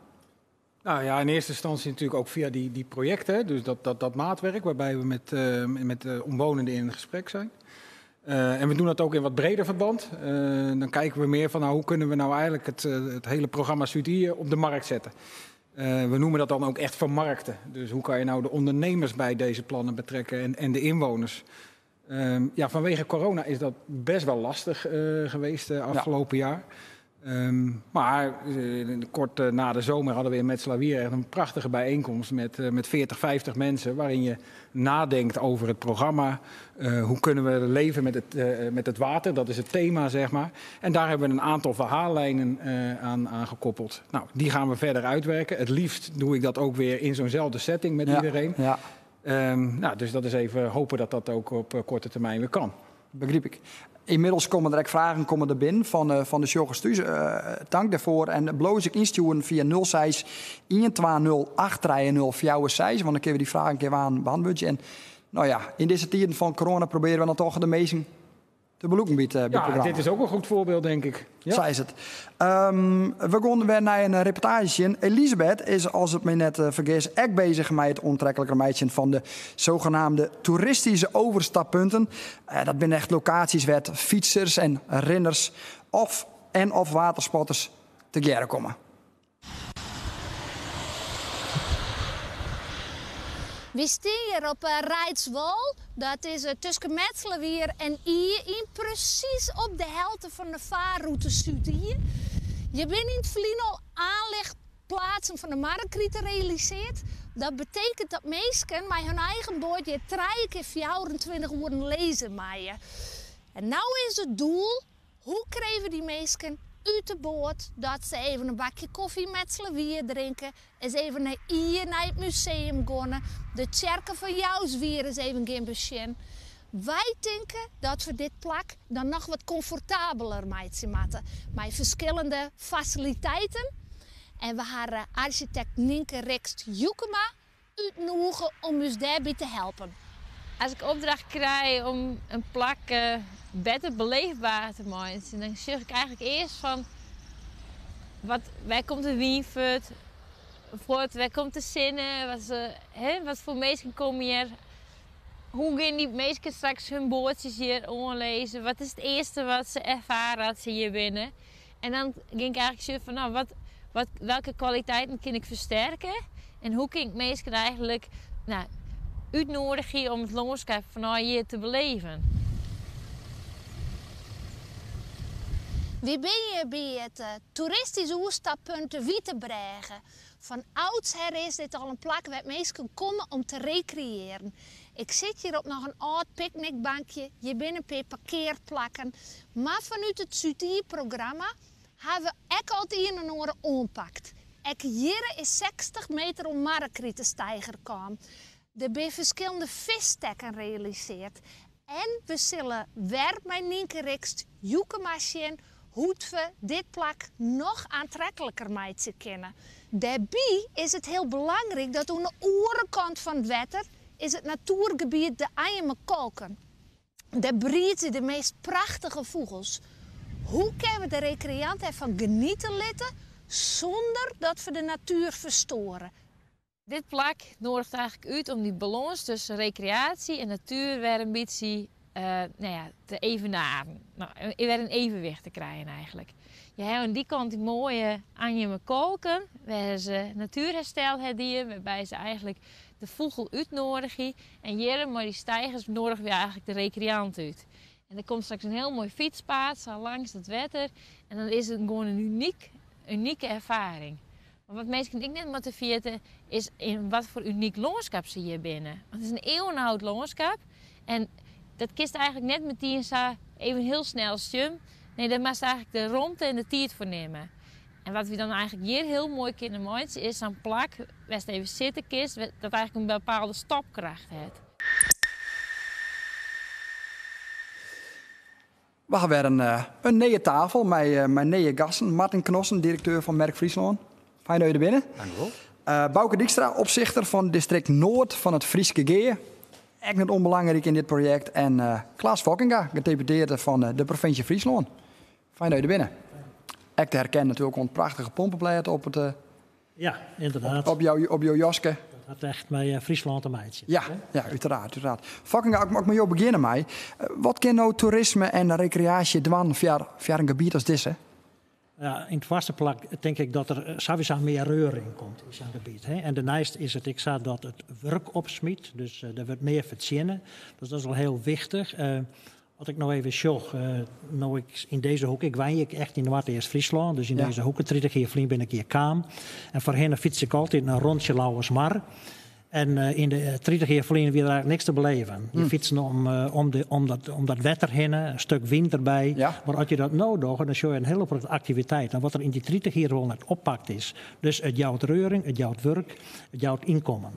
Nou ja, in eerste instantie natuurlijk ook via die projecten. Dus dat maatwerk waarbij we met de omwonenden in gesprek zijn. En we doen dat ook in wat breder verband. Dan kijken we meer van nou, hoe kunnen we nou eigenlijk het hele programma Súd Ie op de markt zetten. We noemen dat dan ook echt vermarkten. Dus hoe kan je nou de ondernemers bij deze plannen betrekken en de inwoners? Ja, vanwege corona is dat best wel lastig geweest afgelopen jaar. Maar kort na de zomer hadden we in Metslawier echt een prachtige bijeenkomst met 40, 50 mensen... waarin je nadenkt over het programma. Hoe kunnen we leven met het water? Dat is het thema, zeg maar. En daar hebben we een aantal verhaallijnen aan gekoppeld. Nou, die gaan we verder uitwerken. Het liefst doe ik dat ook weer in zo'nzelfde setting met iedereen. Nou, dus dat is even hopen dat dat ook op korte termijn weer kan. Begryp ik. Ynmiddels komme der ek fragen komme der binnen fan de sjoggers thús. Tank dêrfoar en bliuw se ek ynstjoeren fia 06 120 830 46. Want dan kinne we dy fragen kear wan beäntwurdzje. En no ja, yn dizze tiden fan corona probearje we dan toch de minsken te belûken by it Ja, programma. dit is ook een goed voorbeeld, denk ik. Ja. Sa is it. We gean wer nei in reportaazje sjen. Elisabeth is, as ik my net fergis, ek beuzich mei it oantrekliker meitsjen fan de saneamde toeristyske oerstappunten. Dat binne echt lokaasjes wêr't fytsers en rinners of en of watersporters tegearre komme. Wy steane hjir op Reidswâl. Dat is tusken Metslawier en Ie yn presys op de helte fan de farrûte Súd-Ie. Hjir binne yn it ferline al aanlegplaatsen fan de Marrekrite realisearre. Dat betekent dat minsken mei har eigen boat hjir trije kear 24 oeren lizze meie. En no is it doel, hoe krije we dy minsken út de boat dat se even in bakje kofje yn Metslawier drinke, ris even nei Ie nei it museum geane, de tsjerke fan Jouswier ris even gean besjen. Wy tinke dat we dit plak dan noch wat komfortabeler meitsje moatte mei ferskillende fasiliteiten. En we hawwe arsjitekt Nynke Rixt Jukema útnûge om ús dêrby te helpen. As ik opdracht krij om in plak better beleefber te meitsjen, dan sjoch ik eigentlik earst fan wat, wêr komt de wyn fuort, fuort, wêr komt de sinne, wat, hè, wat foar minsken komme hjir, hoe gean dy minsken straks hun boatsjes hjir oanlizzen, wat is it earste wat se erfare as se hjir binne. En dan gean ik eigentlik sjen fan no, wat, wat, welke kwaliteiten kin ik fersterke en hoe kin ik minsken eigentlik no, útnoadigje om it lânskip fanôf hjir te beleven. Wy binne hjir by it toeristysk oerstappunt de Wite Brêge. Fan oudsher is dit al in plak wêr't minsken komme om te rekreëaren. Ik sit hjir op noch in âld picknickbankje, hjir binne in pear parkearplakken. Mar fanút it Súd-Ie-programma hawwe we ek al it ien en oare oanpakt. Ek hjirre is 60 meter oan marrekritesteiger kaam. Der binne ferskillende fiskstekken realiseard. En we sille wer mei Nynke Rixt Jukema sjen hoe't we dit plak noch oantrekliker meitsje kinne. Dêrby is it hiel belangryk dat oan de oare kant fan it wetter is it natoergebiet de Anjumer Kolken. Dêr briede de meast prachtige fûgels. Hoe kinne we de rekreant derfan geniete litte sûnder dat we de natuer ferstoare? Dit plak noadiget eigentlik út om dy balâns tusken rekreaasje en natuer wer in bytsje nou ja, te evenaren. No, wer in evenwicht te krijen eigentlik. Je hawwe oan dy kant dy moaie Anjumer Kolken, wêr se natuerherstel ha dien, wêrby se eigentlik de fûgel útnoadigje. En hjir mei dy steigers noadigje wy eigentlik de rekreant út. En der komt straks in hiel moai fytspaad sa langs it wetter en dan is it gewoan in unyk, unike erfaring. Mar wat minsken ek net moatte ferjitte is yn wat foar unyk lânskip se hjir binne. Want it is in ieuwenoud lânskip en dat kinst eigentlik net metien sa even hiel snel sjen. Nee, dêr moatst eigentlik de romte en de tiid foar nimme. En wat wy dan eigentlik hjir hiel moai kinne meitsje is sa'n plak wêr'tst even sitte kinst, dat eigentlik in bepaalde stopkracht hat. We hawwe wer in, eh, in nije tafel mei, eh, mei nije gasten. Martin Cnossen, direkteur fan Merk Fryslân. Fijn dat jo der binne. Dank u wol. Uh, Bauke Dykstra, opsichter fan distrikt Noard fan it Fryske Gea. Ek net ûnbelangryk yn dit projekt. En uh, Klaas Fokkinga, gedeputeerde fan de provinsje Fryslân. Fijn dat jo der binne. Ek te herkennen natuerlik oan it prachtige pompeblêd op it, uh, Ja, ynderdaad. Op, op, op jo jaske. Dat hat echt mei eh, Fryslân te meitsjen. Ja, ja uiteraard, uiteraard. Fokkinga, ik mei jo begjinne mei. Eh, wat kin no toerisme en rekreaasje dwaan foar in gebiet as dizze? Ja, yn it foarste plak tink ik dat der eh, sawiesa mear reuring komt yn sa'n gebiet. Hè. En dêrneist is it ek sa dat it wurk opsmyt, dus der wurdt mear fertsjinne. Dus dat is al hiel wichtich. As ik no even sjoch, no ik yn dizze hoeke, ik wenje ek echt yn Noardeast-Fryslân, dus yn dizze hoeke, 30 jier ferlyn bin ik hjir kaam. En foarhinne fyts ik altyd in rûntsje Lauwersmar. En yn de 30 jier ferlyn wie der eigentlik niks te beleven. Je fytsen om, om, de, om, dat, om dat wetter hinne, in stik wyn derby. Mar as je dat no dogge, dan sjogge je in hiele protte aktiviteit. En wat der yn dy 30 jier wol net oppakt is. Dus it jout reuring, it jout wurk, it jout ynkommen.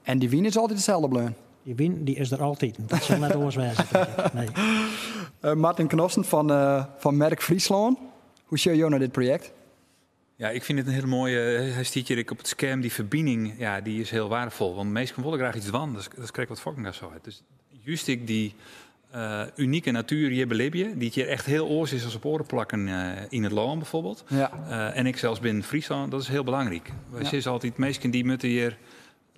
En dy wyn is altyd itselde bleaun? Dy wyn dy is der altyd. Dat sil net oars wêze, tink ik. Nee. Martin Cnossen fan, fan Merk Fryslân. Hoe sjogge jo nei dit projekt? Ja, ik fyn it in hiele moaie. Hy stiet hjir ek op it skerm. Dy ferbining, ja, dy is hiel weardefol. Want minsken wolle graach iets dwaan. Dat is krekt wat Fokkinga seit. Dus just ek dy unike natuer hjir belibje, dy't hjir echt hiel oars is as op oare plakken yn it lân bijvoorbeeld. En ek sels binnen Fryslân, dat is hiel belangryk. Wy sizze altyd, minsken dy moatte hjir.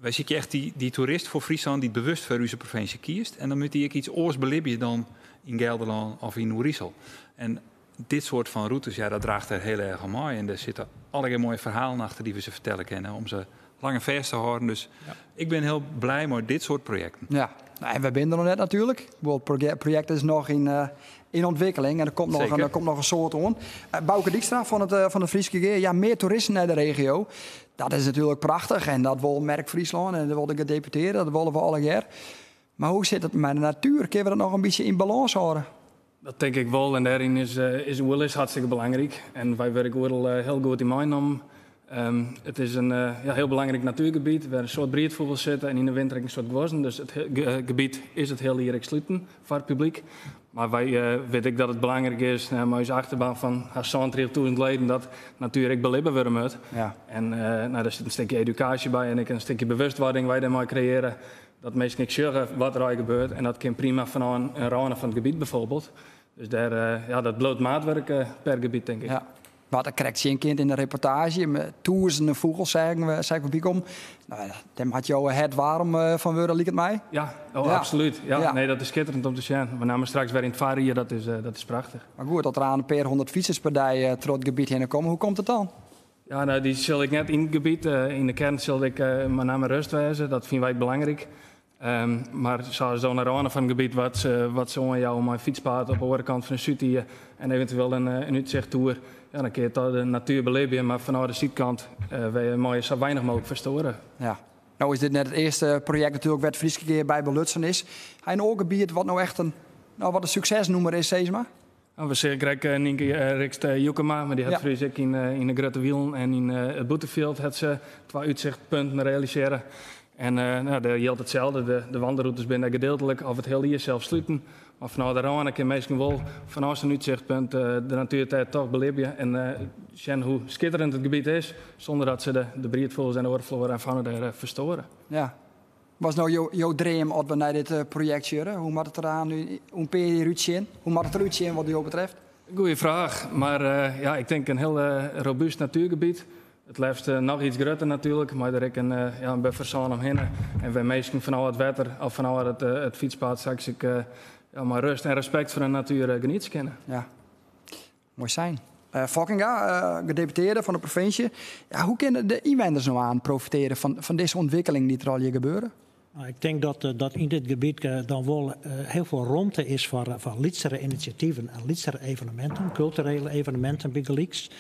Wy sykje echt dy toerist foar Fryslân dy't bewust foar ús provinsje kiest. En dan moat dy ek iets oars belibje dan yn Gelderlân of yn Oerisel. En dit soart fan rûtes, ja, dat draacht der hiel erch oan mei. En der sitte allegear moaie ferhalen achter dy't we se fertelle kinne om se langer fêst te hâlden. Dus ik bin hiel bliid mei dit soart projekten. Ja, nou, en wy binne der noch net natuerlik. Het projekt is noch yn, yn ûntwikkeling en der komt noch, der komt noch in soad oan. Bauke Dykstra fan it, fan it Fryske Gea. Ja, mear toeristen nei de regio. Dat is natuerlik prachtich en dat wol Merk Fryslân en dat wol de gedeputearde, dat wolle we allegear. Mar hoe sit it mei de natuer? Kinne we dat noch in bytsje yn balâns hâlde? Dat tink ik wol en dêryn is, is oerlis hartstikke belangryk. En wy wurke oeral hiel goed yn meinommen. It is in ja, hiel belangryk natuergebiet wêr in soad briedfûgels sitte en yn de winter ek in soad guozzen. Dus it gebiet is it hiele jier ek sluten foar it publyk. Mar wy witte ek dat it belangryk is mei ús achterban fan hast 37.000 leden dat natuer ek belibbe wurde moat. En no, dêr sit in stikje edukaasje by en ek in stikje bewustwording wy dêrmei kreëare. Dat minsken ek sjogge wat der allegear gebeurt en dat kin prima fanôf in râne fan it gebiet bijvoorbeeld. Dus dêr, ja, dat bliuwt maatwurk per gebiet, tink ik. Ja. Wat ik krekt sjen kind yn de reportaazje, met tûzenen fûgels seagen we, seach ik foarby kommen. Nou, dêr moat jo hert waarm fan wurde, liket my. Ja, oh, absolút. Ja, Nee, dat is skitterend om te sjen. Met name straks wer yn it foarjier, dat is prachtich. Mar goed, as der aan in pear hûndert fytsers per dei troch it gebiet hinne komme, hoe komt it dan? Ja, no, dy sil ik net yn it gebiet. Yn de kearn sil ik met name rêst wêze. Dat fine wy belangryk. Mar sa as oan de râne fan it gebiet wat se oanjouwe mei in fytspaad op de oare kant fan de Súd-Ie en eventueel in útsichttoer, ja, dan kinne je toch de natuer belibje, mar fanôf de sydkant wêr meie je sa weinich mooglik ferstoare. Ja. No is dit net it earste projekt natuerlik wêr't Fryske Gea by belutsen is. Ha je in oar gebiet wat no echt in, no, wat in suksesnûmer is, sis mar? No, we seagen krekt Nynke Rixt Jukema, mar dy hat foar ús ek yn de Grutte Wielen en yn it Bûtefjild hat se twa útsichtpunten realisearre. En no, dêr jildt itselde, de wandelrûtes binne dêr gedeeltlik of it hiele jier sels sluten. Mar fanôf de râne kinne minsken wol fanôf sa'n útsichtpunt de natuer dêr toch belibje en sjen hoe skitterend it gebiet is, sûnder dat se de briedfûgels en de oare floara en fauna dêr ferstoare. Ja. Wat is no jo dream as we nei dit projekt sjogge? Hoe moat it der oer in pear jier útsjen? Hoe moat it der útsjen wat jo betreft? Goeie fraach, mar ja, ik tink in hiel robúst natuergebiet. It leafst noch iets grutter natuerlik, mei der ek in, ja, in buffersône omhinne. En wêr minsken fanôf it wetter of fanôf it fytspaad straks ek ja, mei rêst en respekt foar de natuer genietsje kinne. Ja. Moai sein. Fokkinga, gedeputearde fan de provinsje. Ja, hoe kinne de ynwenners no aan profitearje fan dizze ûntwikkeling dy't der al hjir gebeure? Nou, ik tink dat yn dit gebiet dan wol hiel folle romte is foar lytsere inisjativen en lytsere eveneminten, kulturele eveneminten bygelyks.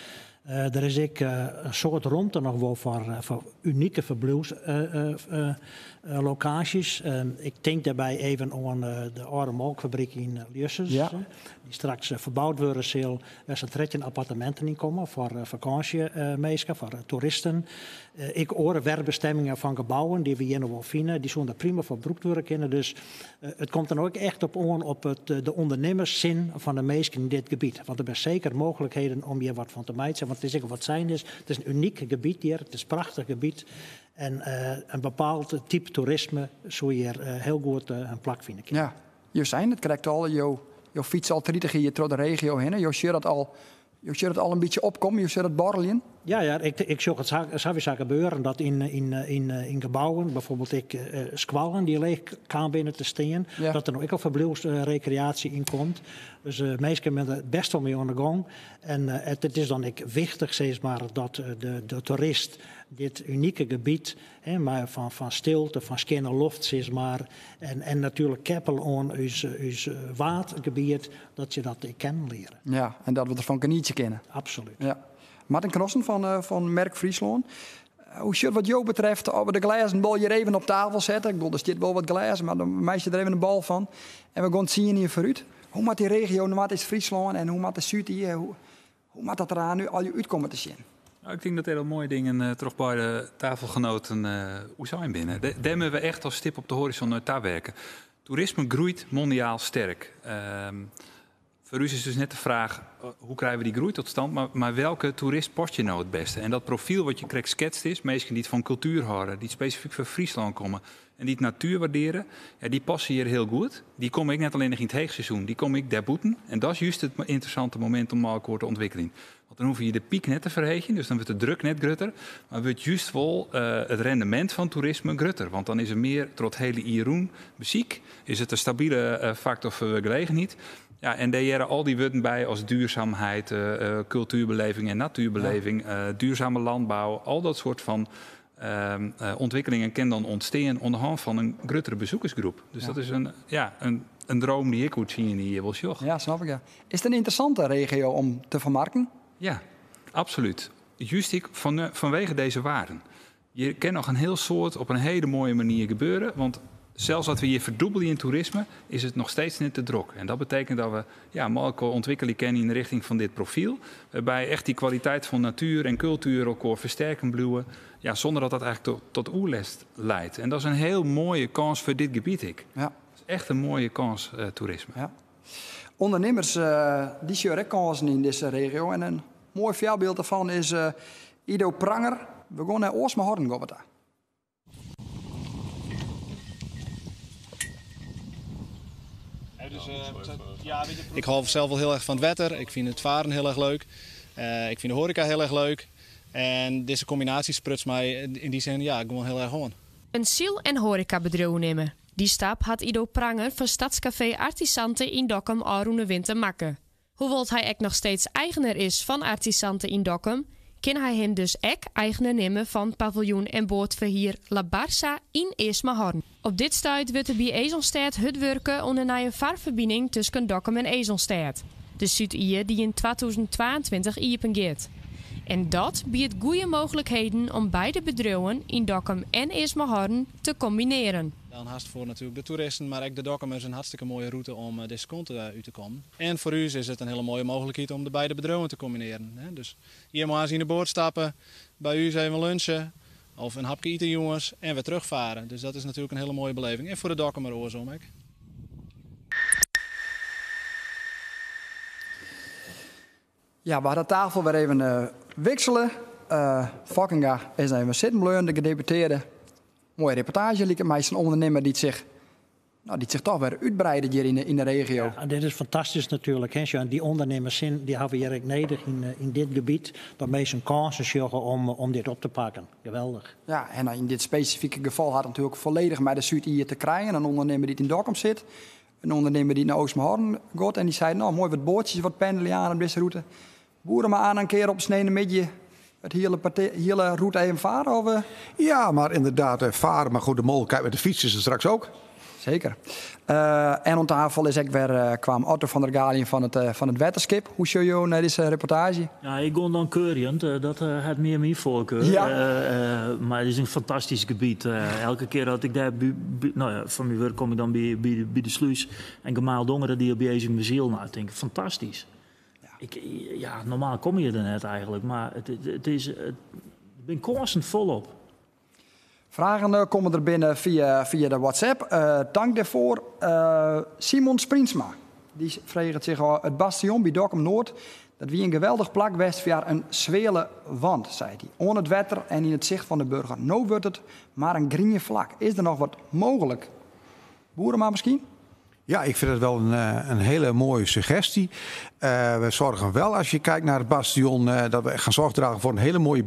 Der is ek in soad romte noch wol foar unike ferbliuwslokaasjes. Ik tink dêrby even oan de âlde molkfabryk yn Ljussens, dy't straks ferboud wurde sil, wêr sa'n 13 apparteminten yn komme foar fakânsjeminsken, foar toeristen. Ek oare werbestimmingen fan gebouwen dy't we hjir noch wol fine, dy soene der prima foar brûkt wurde kinne. Dus it komt der no ek echt op oan op it, de ûndernimmerssin fan de minsken yn dit gebiet. Want der binne seker mooglikheden om hjir wat fan te meitsjen. Want it is ek wat sein is, it is in unyk gebiet hjir, it is in prachtich gebiet. En in bepaald type toerisme soe hjir hiel goed in plak fine kinne. Ja, jo seinen it krekt al, jo fytse al 30 jier troch de regio hinne. Jo sjogge dat al, jo sjogge dat al in bytsje opkommen, jo sjogge dat borreljen. Ja, ja, ik sjoch it sawiesa gebeuren dat yn gebouwen, byfoarbyld ek skoallen dy't leech kaam binne te stean, dat der no ek al ferbliuwsrekreaasje yn komt. Dus minsken binne der bêst wol mei oan de gong. En it is dan ek wichtich, sis mar, dat de toerist dit unike gebiet, hè, mar fan stilte, fan skjinne loft, sis mar, en natuerlik keppele oan ús waadgebiet, dat se dat ek kennen leare. Ja, en dat we derfan genietsje kinne. Absolút. Ja. Martin Cnossen fan Merk Fryslân. Hoe sjocht wat jo betreft, as we de glêzen bol hjir even op tafel sette, ik bedoel, der stiet wol wat glês, mar dan meitsje der even in bal fan. En we gean 10 jier foarút. Hoe moat dy regio Noardeast-Fryslân en hoe moat de Súd-Ie, hoe moat dat der aan nu al útkomme te sjen? Nou, ik tink dat der al moaie dingen troch beide tafelgenoaten oer sein binne. Dêr moatte we echt as stip op de hoarizon nei tawerke. Toerisme groeit mondiaal sterk. Foar ús is dus net de fraach hoe krije we dy groei tot stand, mar welke toerist past hjir no it bêste? En dat profyl wat je krekt sketst is, minsken dy't fan kultuer hâlde, dy't spesifyk foar Fryslân komme en dy't natuer wurdearje, ja, dy passe hjir hiel goed. Dy komme ek net allinnich yn it heechseizoen, dy komme ek dêrbûten. En dat is just it ynteressante momint om mei elkoar te ûntwikkeljen. Want dan hoege je de pyk net te ferheegjen, dus dan wurdt de druk net grutter, mar wurdt just wol it rendemint fan toerisme grutter. Want dan is der mear troch it hiele jier rûn besyk, is it in stabile faktor foar wurkgelegenheid. Ja, en dêr hearre al dy wurden by as duurzaamheid, kultuerbeleving en natuerbeleving, duurzame lânbou, al dat soart fan ûntwikkelingen kin dan ûntstean oan de hân fan in gruttere besoekersgroep. Dus dat is ja, in dream dy't ik oer 10 jier wol sjoch. Ja, snap ik. Ja. Is it in ynteressante regio om te fermarkten? Ja, absolút. Just ek fanwege dizze wearden. Hjir kin noch in hiel soad op in hiele moaie manier gebeure, want Sels as we hjir ferdûbelje yn toerisme, is it noch steeds net te drok. En dat betekent dat we ja, mei-elkoar ûntwikkelje kinne yn de rjochting fan dit profyl, wêrby echt dy kwaliteit fan natuer en kultuer elkoar fersterken bliuwe, ja, sûnder dat dat eigentlik tot oerlêst leidt. En dat is in hiel moaie kâns foar dit gebiet ek. Ja. Dat is echt in moaie kâns, toerisme. Ja. Undernimmers dy sjogge ek kânsen yn dizze regio en in moai foarbyld dêrfan is Ido Pranger. We gean nei Eastermar-Horn gean we ta. Ik hou zelf wel heel erg van het wetter. Ik vind het varen heel erg leuk. Ik vind de horeca heel erg leuk. En deze combinatie spruts mij in die zin ja, gewoon heel erg oan. In syl- en hoarekabedriuw nimme. Dy stap hat Ido Pranger fan Stadscafé Artisante yn Dokkum ôfrûne winter makke. Hoewol't hy ek noch steeds eigener is fan Artisante yn Dokkum, kin hy him dus ek eigener nimme fan paviljoen en boatferhier La Barca yn Eastmahorn. Op dit stuit wurdt der by Esonstêd hurd wurke oan in nije farferbining tusken Dokkum en Esonstêd, de Súd-Ie dy't yn 2022 iepen giet. En dat biedt goede mooglikheden om beide bedriuwen yn Dokkum en Eastmahorn te kombinearjen. Dan hast foar natuerlik de toeristen, mar ek de Dokkumers in hartstikke moaie rûte om dizze kant út te kommen. En foar ús is it in hiele moaie mooglikheid om de beide bedriuwen te kombinearjen. Dus hjir moarns yn de boat stappe, by ús even lunche of in hapke ite jûns en wer terugfaren. Dus dat is natuerlik in hiele moaie beleving. En foar de Dokkumer oarsom ek. Ja, we ha de tafel wer even wiksele. Fokkinga is even sitten bleaun, de gedeputearde. Moaie reportaazje liket my sa'n ûndernimmer dy't sich, no, dy't sich toch wer útbreidet hjir yn de regio. Ja, dit is fantastysk natuerlik. Hè. En dy ûndernimmers dy hawwe we hjir ek nedich yn dit gebiet. Dat minsken kânsen sjogge om dit op te pakken. Geweldich. Ja, en yn dit spesifike gefal hat it natuerlik folledich mei de Súd-Ie te krijen. In ûndernimmer dy't yn Dokkum sit, in ûndernimmer dy't nei Eastmahorn giet en dy seit, no, moai wat boatsjes wat pendelje oan op dizze rûte. Boerema oan in kear op sneinemiddei it hiele, hiele rûte even fare? Of? Ja, mar ynderdaad fare. Mar goed, de mooglikheid mei de fyts is der straks ek. Seker. En oan tafel is ek wer kwam Otto van der Galiën fan it Wetterskip. Hoe sjogge jo nei dizze reportaazje? Ja, ik gean dan keurjend. Dat hat mear myn foarkar. Ja. Mar it is in fantastysk gebiet. Elke kear dat ik dêr, no ja, fan myn wurk kom ik dan by de slús en gemaal Dongeradiel by Eazumasyl. No, ik tink, fantastysk. Ik, ja, normaal komme je der net eigentlik, mar it is, it binne kânsen folop. Fragen komme der binnen fia de WhatsApp. Tank dêrfoar. Simon Spriensma dy freget sich ôf, it bastion by Dokkum Noard, dat wie in geweldich plak west foar in sweale wand, seit hy. Oan it wetter en yn it sicht fan de burger. No wurdt it mar in grien flak. Is der noch wat mooglik? Boerema miskien? Ja, ik vind het wel een hele mooie suggestie. We zorgen wel, als je kijkt naar het bastion, dat we gaan zorg dragen voor een hele mooie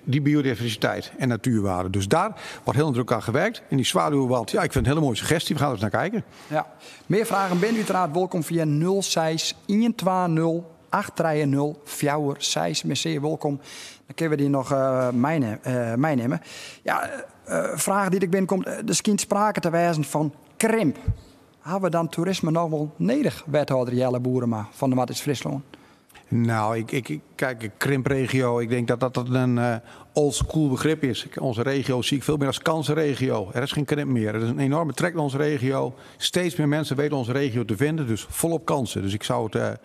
die biodiversiteit en natuurwaarde. Dus daar wordt heel druk aan gewerkt. En die zwaluwwand, ja, ik vind het een hele mooie suggestie. We gaan er eens naar kijken. Ja. Mear fragen binne úteraard wolkom fia 06 120 830 46. Mear sear wolkom. Dan kinne we dy noch meinimme. Ja, fraach dy't ek binnenkomt. Der skynt sprake te wêzen fan krimp. Hawwe we dan toerisme noch wol nedich, wethâlder Jelle Boerema fan Noardeast-Fryslân? Nou, ik kijk, krimpregio, ik denk dat dat een old school begrip is. Onze regio zie ik veel meer als kansenregio. Er is geen krimp meer. Er is een enorme trek naar onze regio. Steeds meer mensen weten onze regio te vinden, dus volop kansen. Dus ik zou het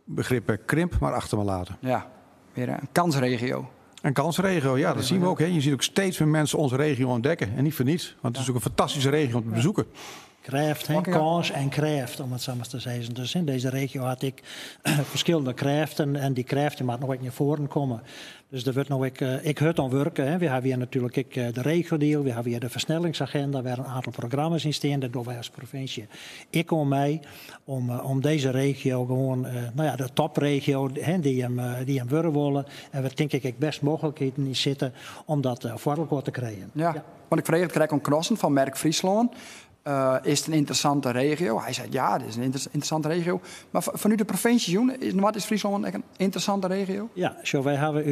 begrip krimp maar achter me laten. Ja, weer een kansregio. Een kansregio, ja, dat zien we ook. Hè. Je ziet ook steeds meer mensen onze regio ontdekken. En niet voor niets, want het is ook een fantastische regio om te bezoeken. Krêft, hè? Kâns en krêft, om it sa mar te sizzen. Dus yn dizze regio hat ek ferskillende krêften en dy krêften moatte no ek nei foaren komme. Dus der wurdt no ek hurd oan wurke. Hè. We hawwe hjir natuerlik ek de regiodeal, we hawwe hjir de fersnellingsagenda, wêr't in oantal programma's yn stean. Dêr dogge wy as provinsje ek oan mei om dizze regio gewoan, no ja, de topregio, hè, dy't jim wurde wolle. En wêr tink ik ek bêst mooglikheden yn sitte om dat foar elkoar te krijen. Ja, want ik frege it krekt oan Cnossen fan Merk Fryslân. Is it in ynteressante regio? Hy seit ja, it is in ynteressante regio. Mar fanút de provinsje sjoen, is Noardeast-Fryslân ek in ynteressante regio? Ja, sjoch, wy hawwe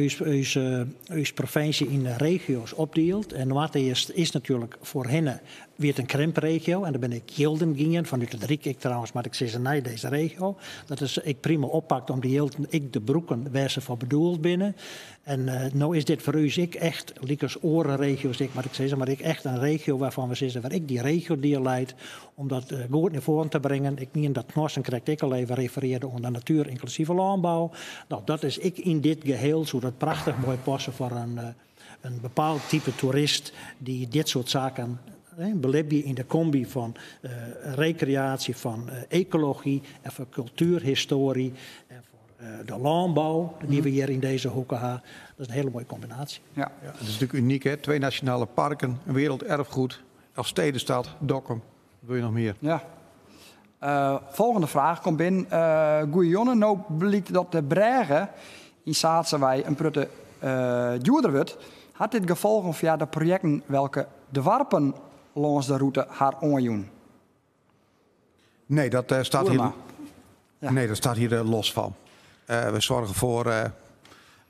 ús provinsje yn regio's opdield. En Noardeast is natuerlik foarhinne. Wie it in krimpregio en der binne ek jilden gien fanút it Ryk ek trouwens, moat ik sizze, nei dizze regio. Dat is ek prima oppakt om dy jilden ek te brûken wêr se foar bedoeld binne. En no is dit foar ús ek echt, lykas oare regio's ek, moat ik sizze, mar ek echt in regio wêrfan we sizze, wêr ek dy regiodeal leit, om dat goed nei foaren te bringen. Ik mien dat Cnossen krekt ek al even referearde oan de natuerynklusive lânbou. No, dat is ek yn dit geheel, soe dat prachtich moai passe foar in in bepaald type toerist dy't dit soart saken belibje yn de komby fan rekreaasje, fan ekology en fan kultuerhistory en foar de lânbou dy't we hjir yn dizze hoeke ha. Dat is in hiele moaie kombinaasje. Ja, het is natuurlijk uniek, hè? Twee nationale parken, een werelderfgoed, Elfstedenstad, Dokkum. Wat wil je nog meer? Ja. Folgjende fraach komt binnen. Goeie jonne, no blykt dat de brêge yn Saatsewei in protte djoerder wurdt. Hat dit gefolgen foar de projekten welke doarpen lâns de rûte har oanjûn? Nee, dat staat hier, nee, dat staat hier los van. We zorgen voor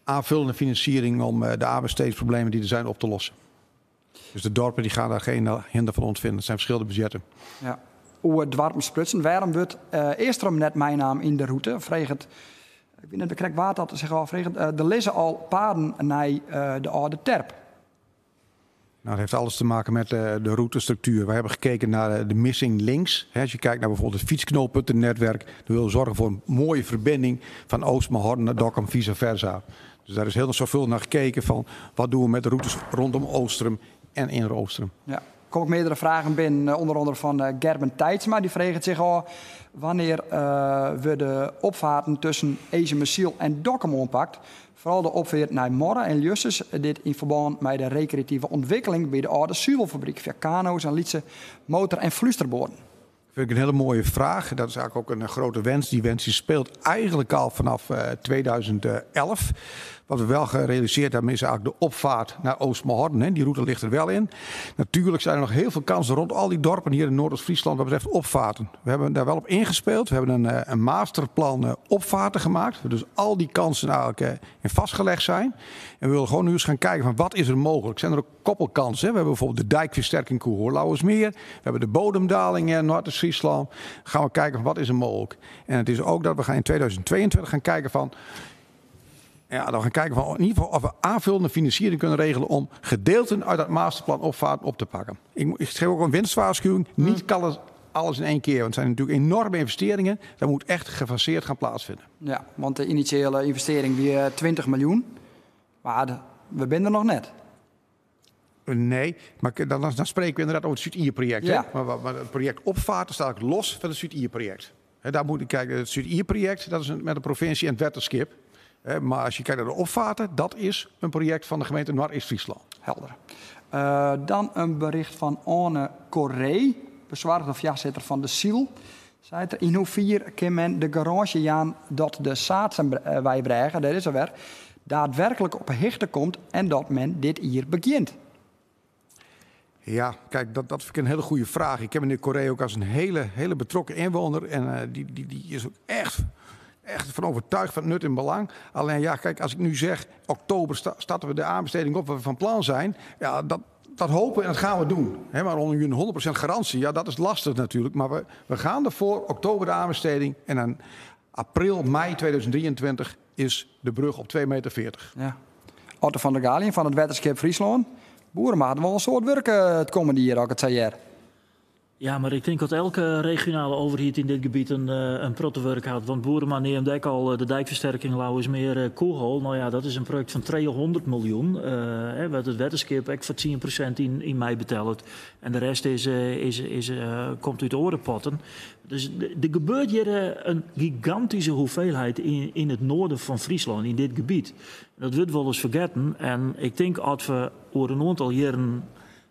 aanvullende financiering om de aanbestedingsproblemen die er zijn op te lossen. Dus de dorpen die gaan daar geen hinder van ondervinden. Het zijn verschillende budgetten. Ja. Oer doarpen sprutsen. Wêrom wurdt Eastrum net meinaam yn de rûte? Freget, ik wit net krekt wa't dat sich ôffreget. Der lizze al paden nei de âlde terp. Nou, dat heeft alles te maken met de routestructuur. Wij hebben gekeken naar de missing links. Als je kijkt naar bijvoorbeeld het fietsknooppuntennetwerk, dan willen we zorgen voor een mooie verbinding van Oostmahorn naar Dokkum, vice versa. Dus daar is heel zorgvuldig naar gekeken van wat doen we met de routes rondom Oostrum en in Oostrum. Ja. Kom ik meerdere fragen binnen, onder andere fan Gerben Tijtsma. Dy freget sich ôf wannear wurde de opfearten tusken Eazumasyl en Dokkum oanpakt. Foaral de opfeart nei Morre en Ljussens, dit yn ferbân mei de rekreative ûntwikkeling by de âlde suvelfabryk foar kano's en lytse motor- en flústerboaten. Vind ik een hele mooie vraag. Dat is eigenlijk ook een grote wens. Die wens die speelt eigenlijk al vanaf 2011. Wat we wel gerealiseerd hebben is eigenlijk de opvaart naar Oostmahorn. Hè. Die route ligt er wel in. Natuurlijk zijn er nog heel veel kansen rond al die dorpen hier in Noordoost-Friesland wat betreft opvaarten. We hebben daar wel op ingespeeld. We hebben een masterplan opvaarten gemaakt. Waar dus al die kansen eigenlijk in vastgelegd zijn. En we willen gewoon nu eens gaan kijken van wat is er mogelijk. Zijn er ook koppelkansen? Hè? We hebben bijvoorbeeld de dijkversterking Koehoorn-Lauwersmeer. We hebben de bodemdaling in Noordoost-Friesland. Gaan we kijken van wat is er mogelijk. En het is ook dat we gaan in 2022 gaan kijken van... Ja, dan gaan kijken van in ieder geval of we aanvullende financiering kunnen regelen om gedeelten uit dat masterplan opvaart op te pakken. Ik geef ook een winstwaarschuwing. Niet alles in één keer, want het zijn natuurlijk enorme investeringen. Dat moet echt gefaseerd gaan plaatsvinden. Ja, want de initiële investering wie 20 miljoen. Maar we zijn er nog net. Nee, maar dan spreken we inderdaad over het Súd-Ie-project. Hè? Maar het project opvaart staat ook los van het Súd-Ie-project. Hè, daar moet ik kijken. Het Súd-Ie-project, dat is met de provincie en het Wetterskip. Hè, maar als je kijkt naar de opvaarten, dat is een project van de gemeente Noardeast-Fryslân. Helder. Dan een bericht fan Anne Corré, besoargde foarsitter fan de Syl. Seit er, yn hoefier kin men de garânsje jaan dat de Saatsenweibrêge, dêr is er wer, daadwerklik op 'e hichte komt en dat men dit jier begjint? Ja, kijk, dat vind ik een hele goede vraag. Ik ken meneer Corré ook als een hele, hele betrokken inwoner. En die is ook echt van overtuigd van het nut en belang. Alleen ja, kijk, als ik nu zeg, oktober starten we de aanbesteding op wat we van plan zijn. Ja, dat hopen we en dat gaan we doen. Hè, maar onder een 100% garantie, ja, dat is lastig natuurlijk. Maar we gaan ervoor, oktober de aanbesteding. En dan april, mei 2023 is de brug op twee meter veertig. Ja. Otto van der Galiën fan it Wetterskip Fryslân. Boeren moatte wol in soad wurk it kommende jier, as ik it sa hear. Ja, mar ik tink dat elke regionale overheid yn dit gebiet in protte wurk hat. Want Boerema neamde ek al de dijkfersterking Lauwersmeer Koehoal. No ja, dat is in projekt fan 300 miljoen. Hè, wêr't it Wetterskip ek foar 10% yn meibetellet. En de rest komt út oare potten. Dus der gebeurt hjir in gigantyske hoeveelheid yn it noarden fan Fryslân, yn dit gebiet. Dat wurdt wolris fergetten. En ik tink as we oer in oantal jierren,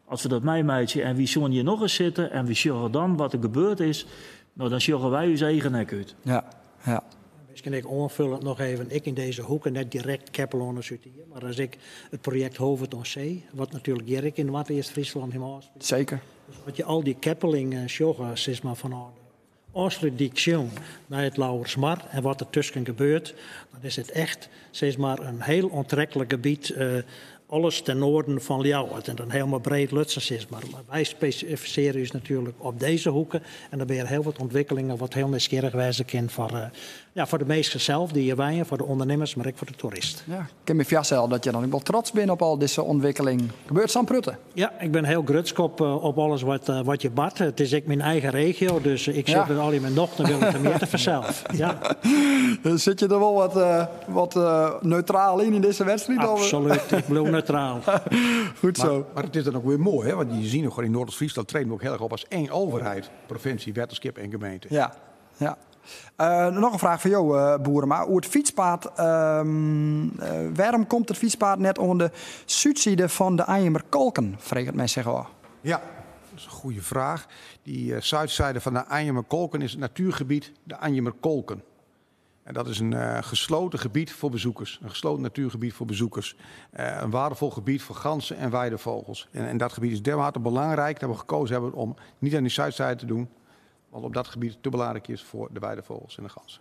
as we dat meimeitsje en wy soene hjir nochris sitte en wy sjogge dan wat der gebeurd is, no, dan sjogge wy ús eagen ek út. Ja, ja. Miskien ek oanfoljend noch even, ek yn dizze hoeke, net direkt keppele oan de Súd-Ie, mar as ek it projekt Holwert oan See, wat natuerlik hjir ek yn Noardeast-Fryslân him ôfspilet. Seker. Dus as je al dy keppelingen sjogge, sis mar fanôf de Ofslútdyk sjoen nei it Lauwersmar en wat der tusken gebeurt, dan is it echt, sis mar, in hiel oantreklik gebiet. Alles ten noarden fan Ljouwert en dan helemaal breed lutsen sis mar. Mar wy spesifisearje ús natuerlik op dizze hoeke en der binne hiel wat ûntwikkelingen wat hiel nijsgjirrich wêze kin foar, ja, foar de minsken sels dy't hjir wenje, foar de ûndernimmers, mar ek foar de toerist. Ja, ik kin my foarstelle dat je dan ek wol trots binne op al dizze ûntwikkeling. Gebeurt sa'n protte? Ja, ik bin hiel grutsk op, op alles wat, wat hjir bart. It is ek myn eigen regio, dus ik sjoch it allegear mei nocht en wille temjitte fansels. Ja. Sit je der wol wat, wat neutraal yn yn dizze wedstriid? Absolút, ik bliuw neutraal. Goed zo. Maar het is dan ook weer mooi, hè? Want je ziet nog in Noordoost-Friesland treden we ook heel erg op als één overheid. Provincie, wetterskip en gemeente. Ja. Noch in fraach foar jo, Boerema, oer it fytspaad. Wêrom komt it fytspaad net oan de súdside fan de Anjumer Kolken, freget men sich ôf. Ja, dat is in goede fraach. Die zuidzijde van de Anjumer Kolken is het natuurgebied de Anjumer Kolken. En dat is een gesloten gebied voor bezoekers. Een gesloten natuurgebied voor bezoekers. Een waardevol gebied voor ganzen en weidevogels. En dat gebied is dermate belangrijk dat we gekozen hebben om niet aan die zuidzijde te doen. Want op dat gebied te belangrijk is voor de weidevogels en de ganzen.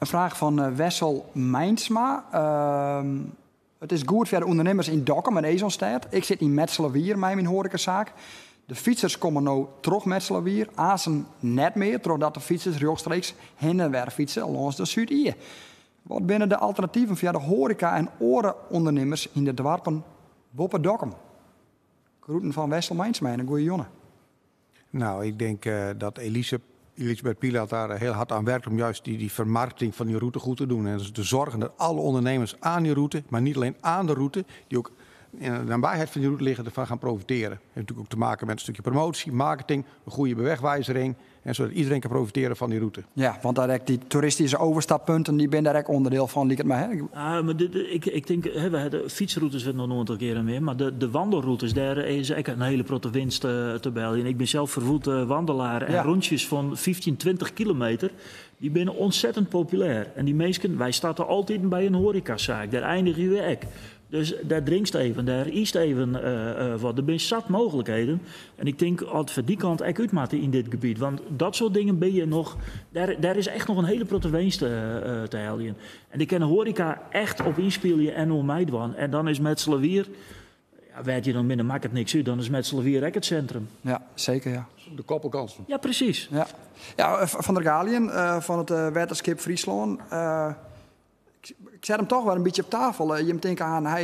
In fraach fan Wessel Meinsma. It is goed foar de ûndernimmers yn Dokkum en Esonstêd. Ik sit yn Metslawier mei myn hoarekasaak. De fytsers komme no troch Metslawier, aansen net mear trochdat de fytsers rjochtstreeks hinne en wer fytse lâns de Súd-Ie. Wat binne de alternativen foar de hoareka en oare ûndernimmers yn de doarpen boppe Dokkum? Groeten fan Wessel Meinsma en in goeie jûn. Nou, ik denk dat Elise, Elisabeth Pilat daar heel hard aan werkt om juist die vermarkting van die route goed te doen. En dus te zorgen dat alle ondernemers aan die route, maar niet alleen aan de route, die ook in de nabijheid van die route liggen, ervan gaan profiteren. Heeft natuurlijk ook te maken met een stukje promotie, marketing, een goede bewegwijzering. En zodat iedereen kan profiteren van die route. Ja, want daar die toeristische overstappunten, dy binne dêr ek ûnderdiel fan, liket my. Hè? Ah, mar dit, ik tink, hè, we de fytsrûtes wurdt noch in oantal kearen mear, mar de wandelrûtes, dêr is ek in hiele protte winst te beheljen. Ik bin sels ferwoed wandelaar en rûntsjes fan 15, 20 kilometer, dy binne ontzettend populêr. En dy minsken, wy starte altyd by in hoarekasaak, dêr einigje we ek. Dus dêr drinkst even, dêr ytst even wat. Der binne sat mooglikheden. En ik tink dat we dy kant ek út moatte yn dit gebiet. Want dat soart dingen binne hjir noch. Dêr is echt noch in hiele protte winst te heljen. En dêr kin de hoareka echt op ynspylje en oan meidwaan. En dan is Metslawier, ja, wêr't je dan binne, makket niks út. Dan is Metslawier ek it sintrum. Ja, seker, ja. De koppelkansen. Ja, presys. Ja. Ja, Van der Galiën fan it Wetterskip Fryslân. Ik set him toch wer in bytsje op tafel. Jim tinke oan, hy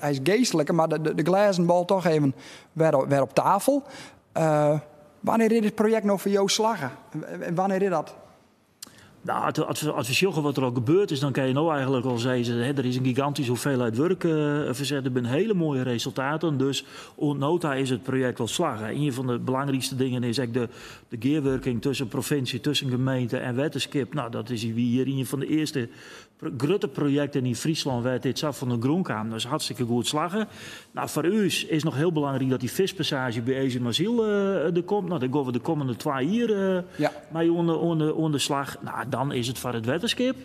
is geastlike, mar de glêzen bal toch even wer op tafel. Wannear is dit projekt no foar jo slagge? En wannear is dat? Nou, as we sjogge wat der al gebeurd is, dan kinne je no eigenlik al sizze, hè, der is in gigantyske hoeveelheid wurk ferset. Der binne hiele moaie resultaten. Dus oant no ta is it projekt wol slagge. Ien fan de belangrykste dingen is ek de gearwurking tusken provinsje, tusken gemeente en wetterskip. Nou, dat is wie hjir ien fan de earste grutte projekten yn Fryslân wêr't dit sa fan de grûn kaam. Dat is hartstikke goed slagge. Nou, foar ús is noch hiel belangryk dat dy fiskpassaazje by Ezumasyl der komt. Nou, dêr gean we de kommende 2 jier mei oan de slach. Nou, dan is it foar it wetterskip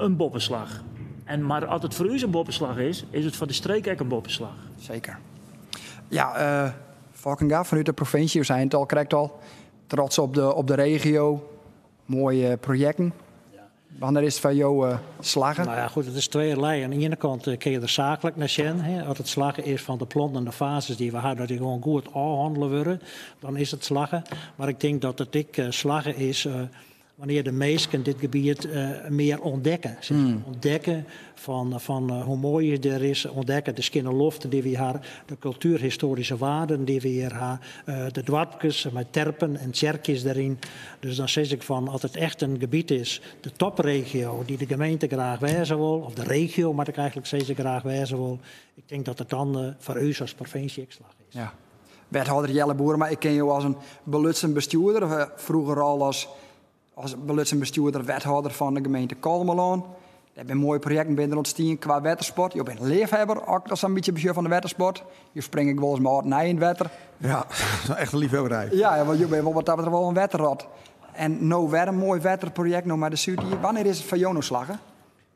in boppeslach. Mar as it foar ús in boppeslach is, is it foar de streek ek in boppeslach. Seker. Ja, Fokkinga fanút de provinsje, jo seinen it al krekt al, trots op de regio, moaie projekten. Wannear is it foar jo slagge? Nou ja, goed, it is tweeërlei. Oan de iene kant kinne je der saaklik nei sjen. Hè. As it slagge is fan de plannen en de fases dy't we ha, dat dy gewoan goed ôfhannele wurde, dan is it slagge. Mar ik tink dat it ek slagge is wannear de minsken dit gebiet mear ûntdekke. Ûntdekke fan hoe moai it der is, ûntdekke de skjinne loft dy't wy ha, de kultuerhistoaryske waarden dy't wy hjir ha, de doarpkes mei terpen en tsjerkjes deryn. Dus dan sis ik fan, as it echt in gebiet is, de topregio dy't de gemeente graach wêze wol, of de regio moat ik eigenlik sizze graach wêze wol, ik tink dat it dan foar ús as provinsje ek slagge is. Ja. Wethâlder Jelle Boerema, ik ken jo as in belutsen bestjoerder, froeger al as belutsen bestjoerder, wethâlder fan de gemeente Kollumerlân. Dêr binne moaie projekten binne der ûntstien kwa wettersport. Jo binne leafhawwer, as ik dat sa'n bytsje besjoch fan de wettersport. Jo springe ek wolris mei âld en nij yn it wetter. Ja, dat is echt in liefhebberij. Ja, want jo binne wol wat dat betreft wol in wetterrot. En no wer in moai wetterprojekt, no mei de Súd-Ie. Wannear is it foar jo no slagge?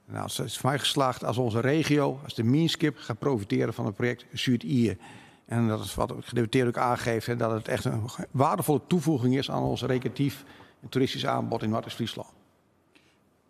Nou, het is foar my geslaagd as onze regio, as de mienskip gaat profiteren fan it projekt Súd-Ie. En dat is wat de gedeputeerde ook aangeeft, hè, dat het echt een waardevolle toevoeging is aan ons recreatief en toeristisch aanbod in Noardeast-Fryslân.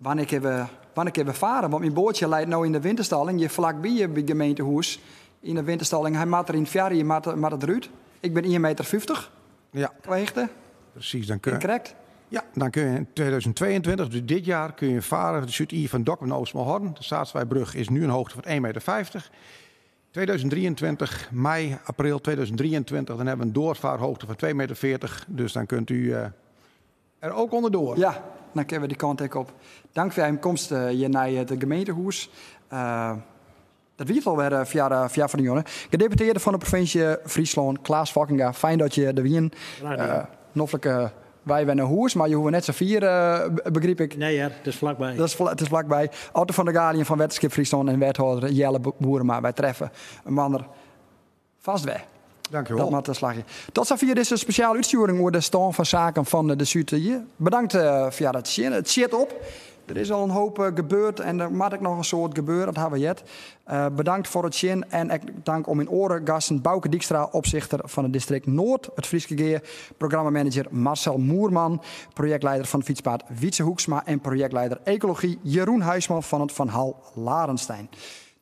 Wannear kinne we, wannear kinne we faren? Want myn boatsje leit no yn de winterstalling, hjir flakby by it gemeentehûs. Yn de winterstalling, hy moat der yn it foarjier moat, moat it derút. Ik bin 1,50 meter ja. Kwa hichte. Precies, dan kun je... Correct? Ja, dan kun je in 2022, dus dit jaar, kun je varen de Súd-Ie van Dokkum naar Oostmahorn. De Saatswijbrug is nu een hoogte van 1,50 meter. 2023, mei, april 2023, dan hebben we een doorvaarhoogte van 2,40 meter. Dus dan kunt u er ook onderdoor. Ja, dan kinne we dy kant ek op. Tank foar jim komst hjir nei it gemeentehûs. Dat wie it alwer foar foar fan de jûn. Gedeputearde fan de provinsje Fryslân, Klaas Fokkinga, fijn dat je der wienen. Noflike wei wer nei hûs, mar je hoege net sa fier, begryp ik. Nee hear, it is flakby. Dat is, it is flakby. Otto van der Galiën fan Wetterskip Fryslân en wethâlder Jelle Boerema. Wy treffe inoar fêst wer. Dank je wel. Dat moat slagje. Tot safier dizze spesjale útstjoering oer de stân fan saken fan de Súd-Ie. Bedankt foar it sjen. It sjit op. Der is al in hoop gebeurd en der moat ek noch in soad gebeure, dat hawwe we heard. Bedankt foar it sjen en ek tank oan myn oare gasten Bauke Dykstra, opsichter fan it distrikt Noard, it Fryske Gea, programmamanager Marcel Moerman, projektleider fan it fytspaad Wietze Hoeksma en projektleider ekology Jeroen Huisman fan it Van Hall Larenstein.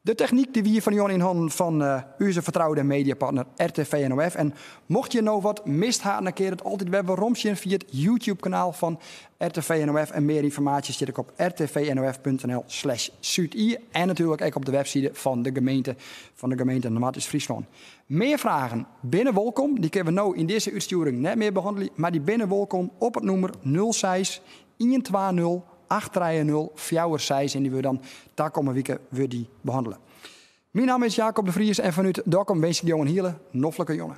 De technyk dy wie fan 'e jûn yn hannen fan ús fertroude mediapartner RTV NOF. En mocht je no wat mist ha, dan kinne je it altyd wer weromsjen fia it YouTube-kanaal fan RTV NOF. En mear ynformaasje stiet ek op rtvnof.nl slash súdie. En natuerlik ek op de webside fan de gemeente, fan de gemeente Noardeast-Fryslân. Mear fragen binne wolkom. Dy kinne we no yn dizze útstjoering net mear behannelje, mar dy binne wolkom op it nûmer 06 120 830 46 en dy wurde dan takomme wike wurde dy behannele. Myn namme is Jacob de Vries en fanút Dokkum winskje ik jo in hiele noflike jûn.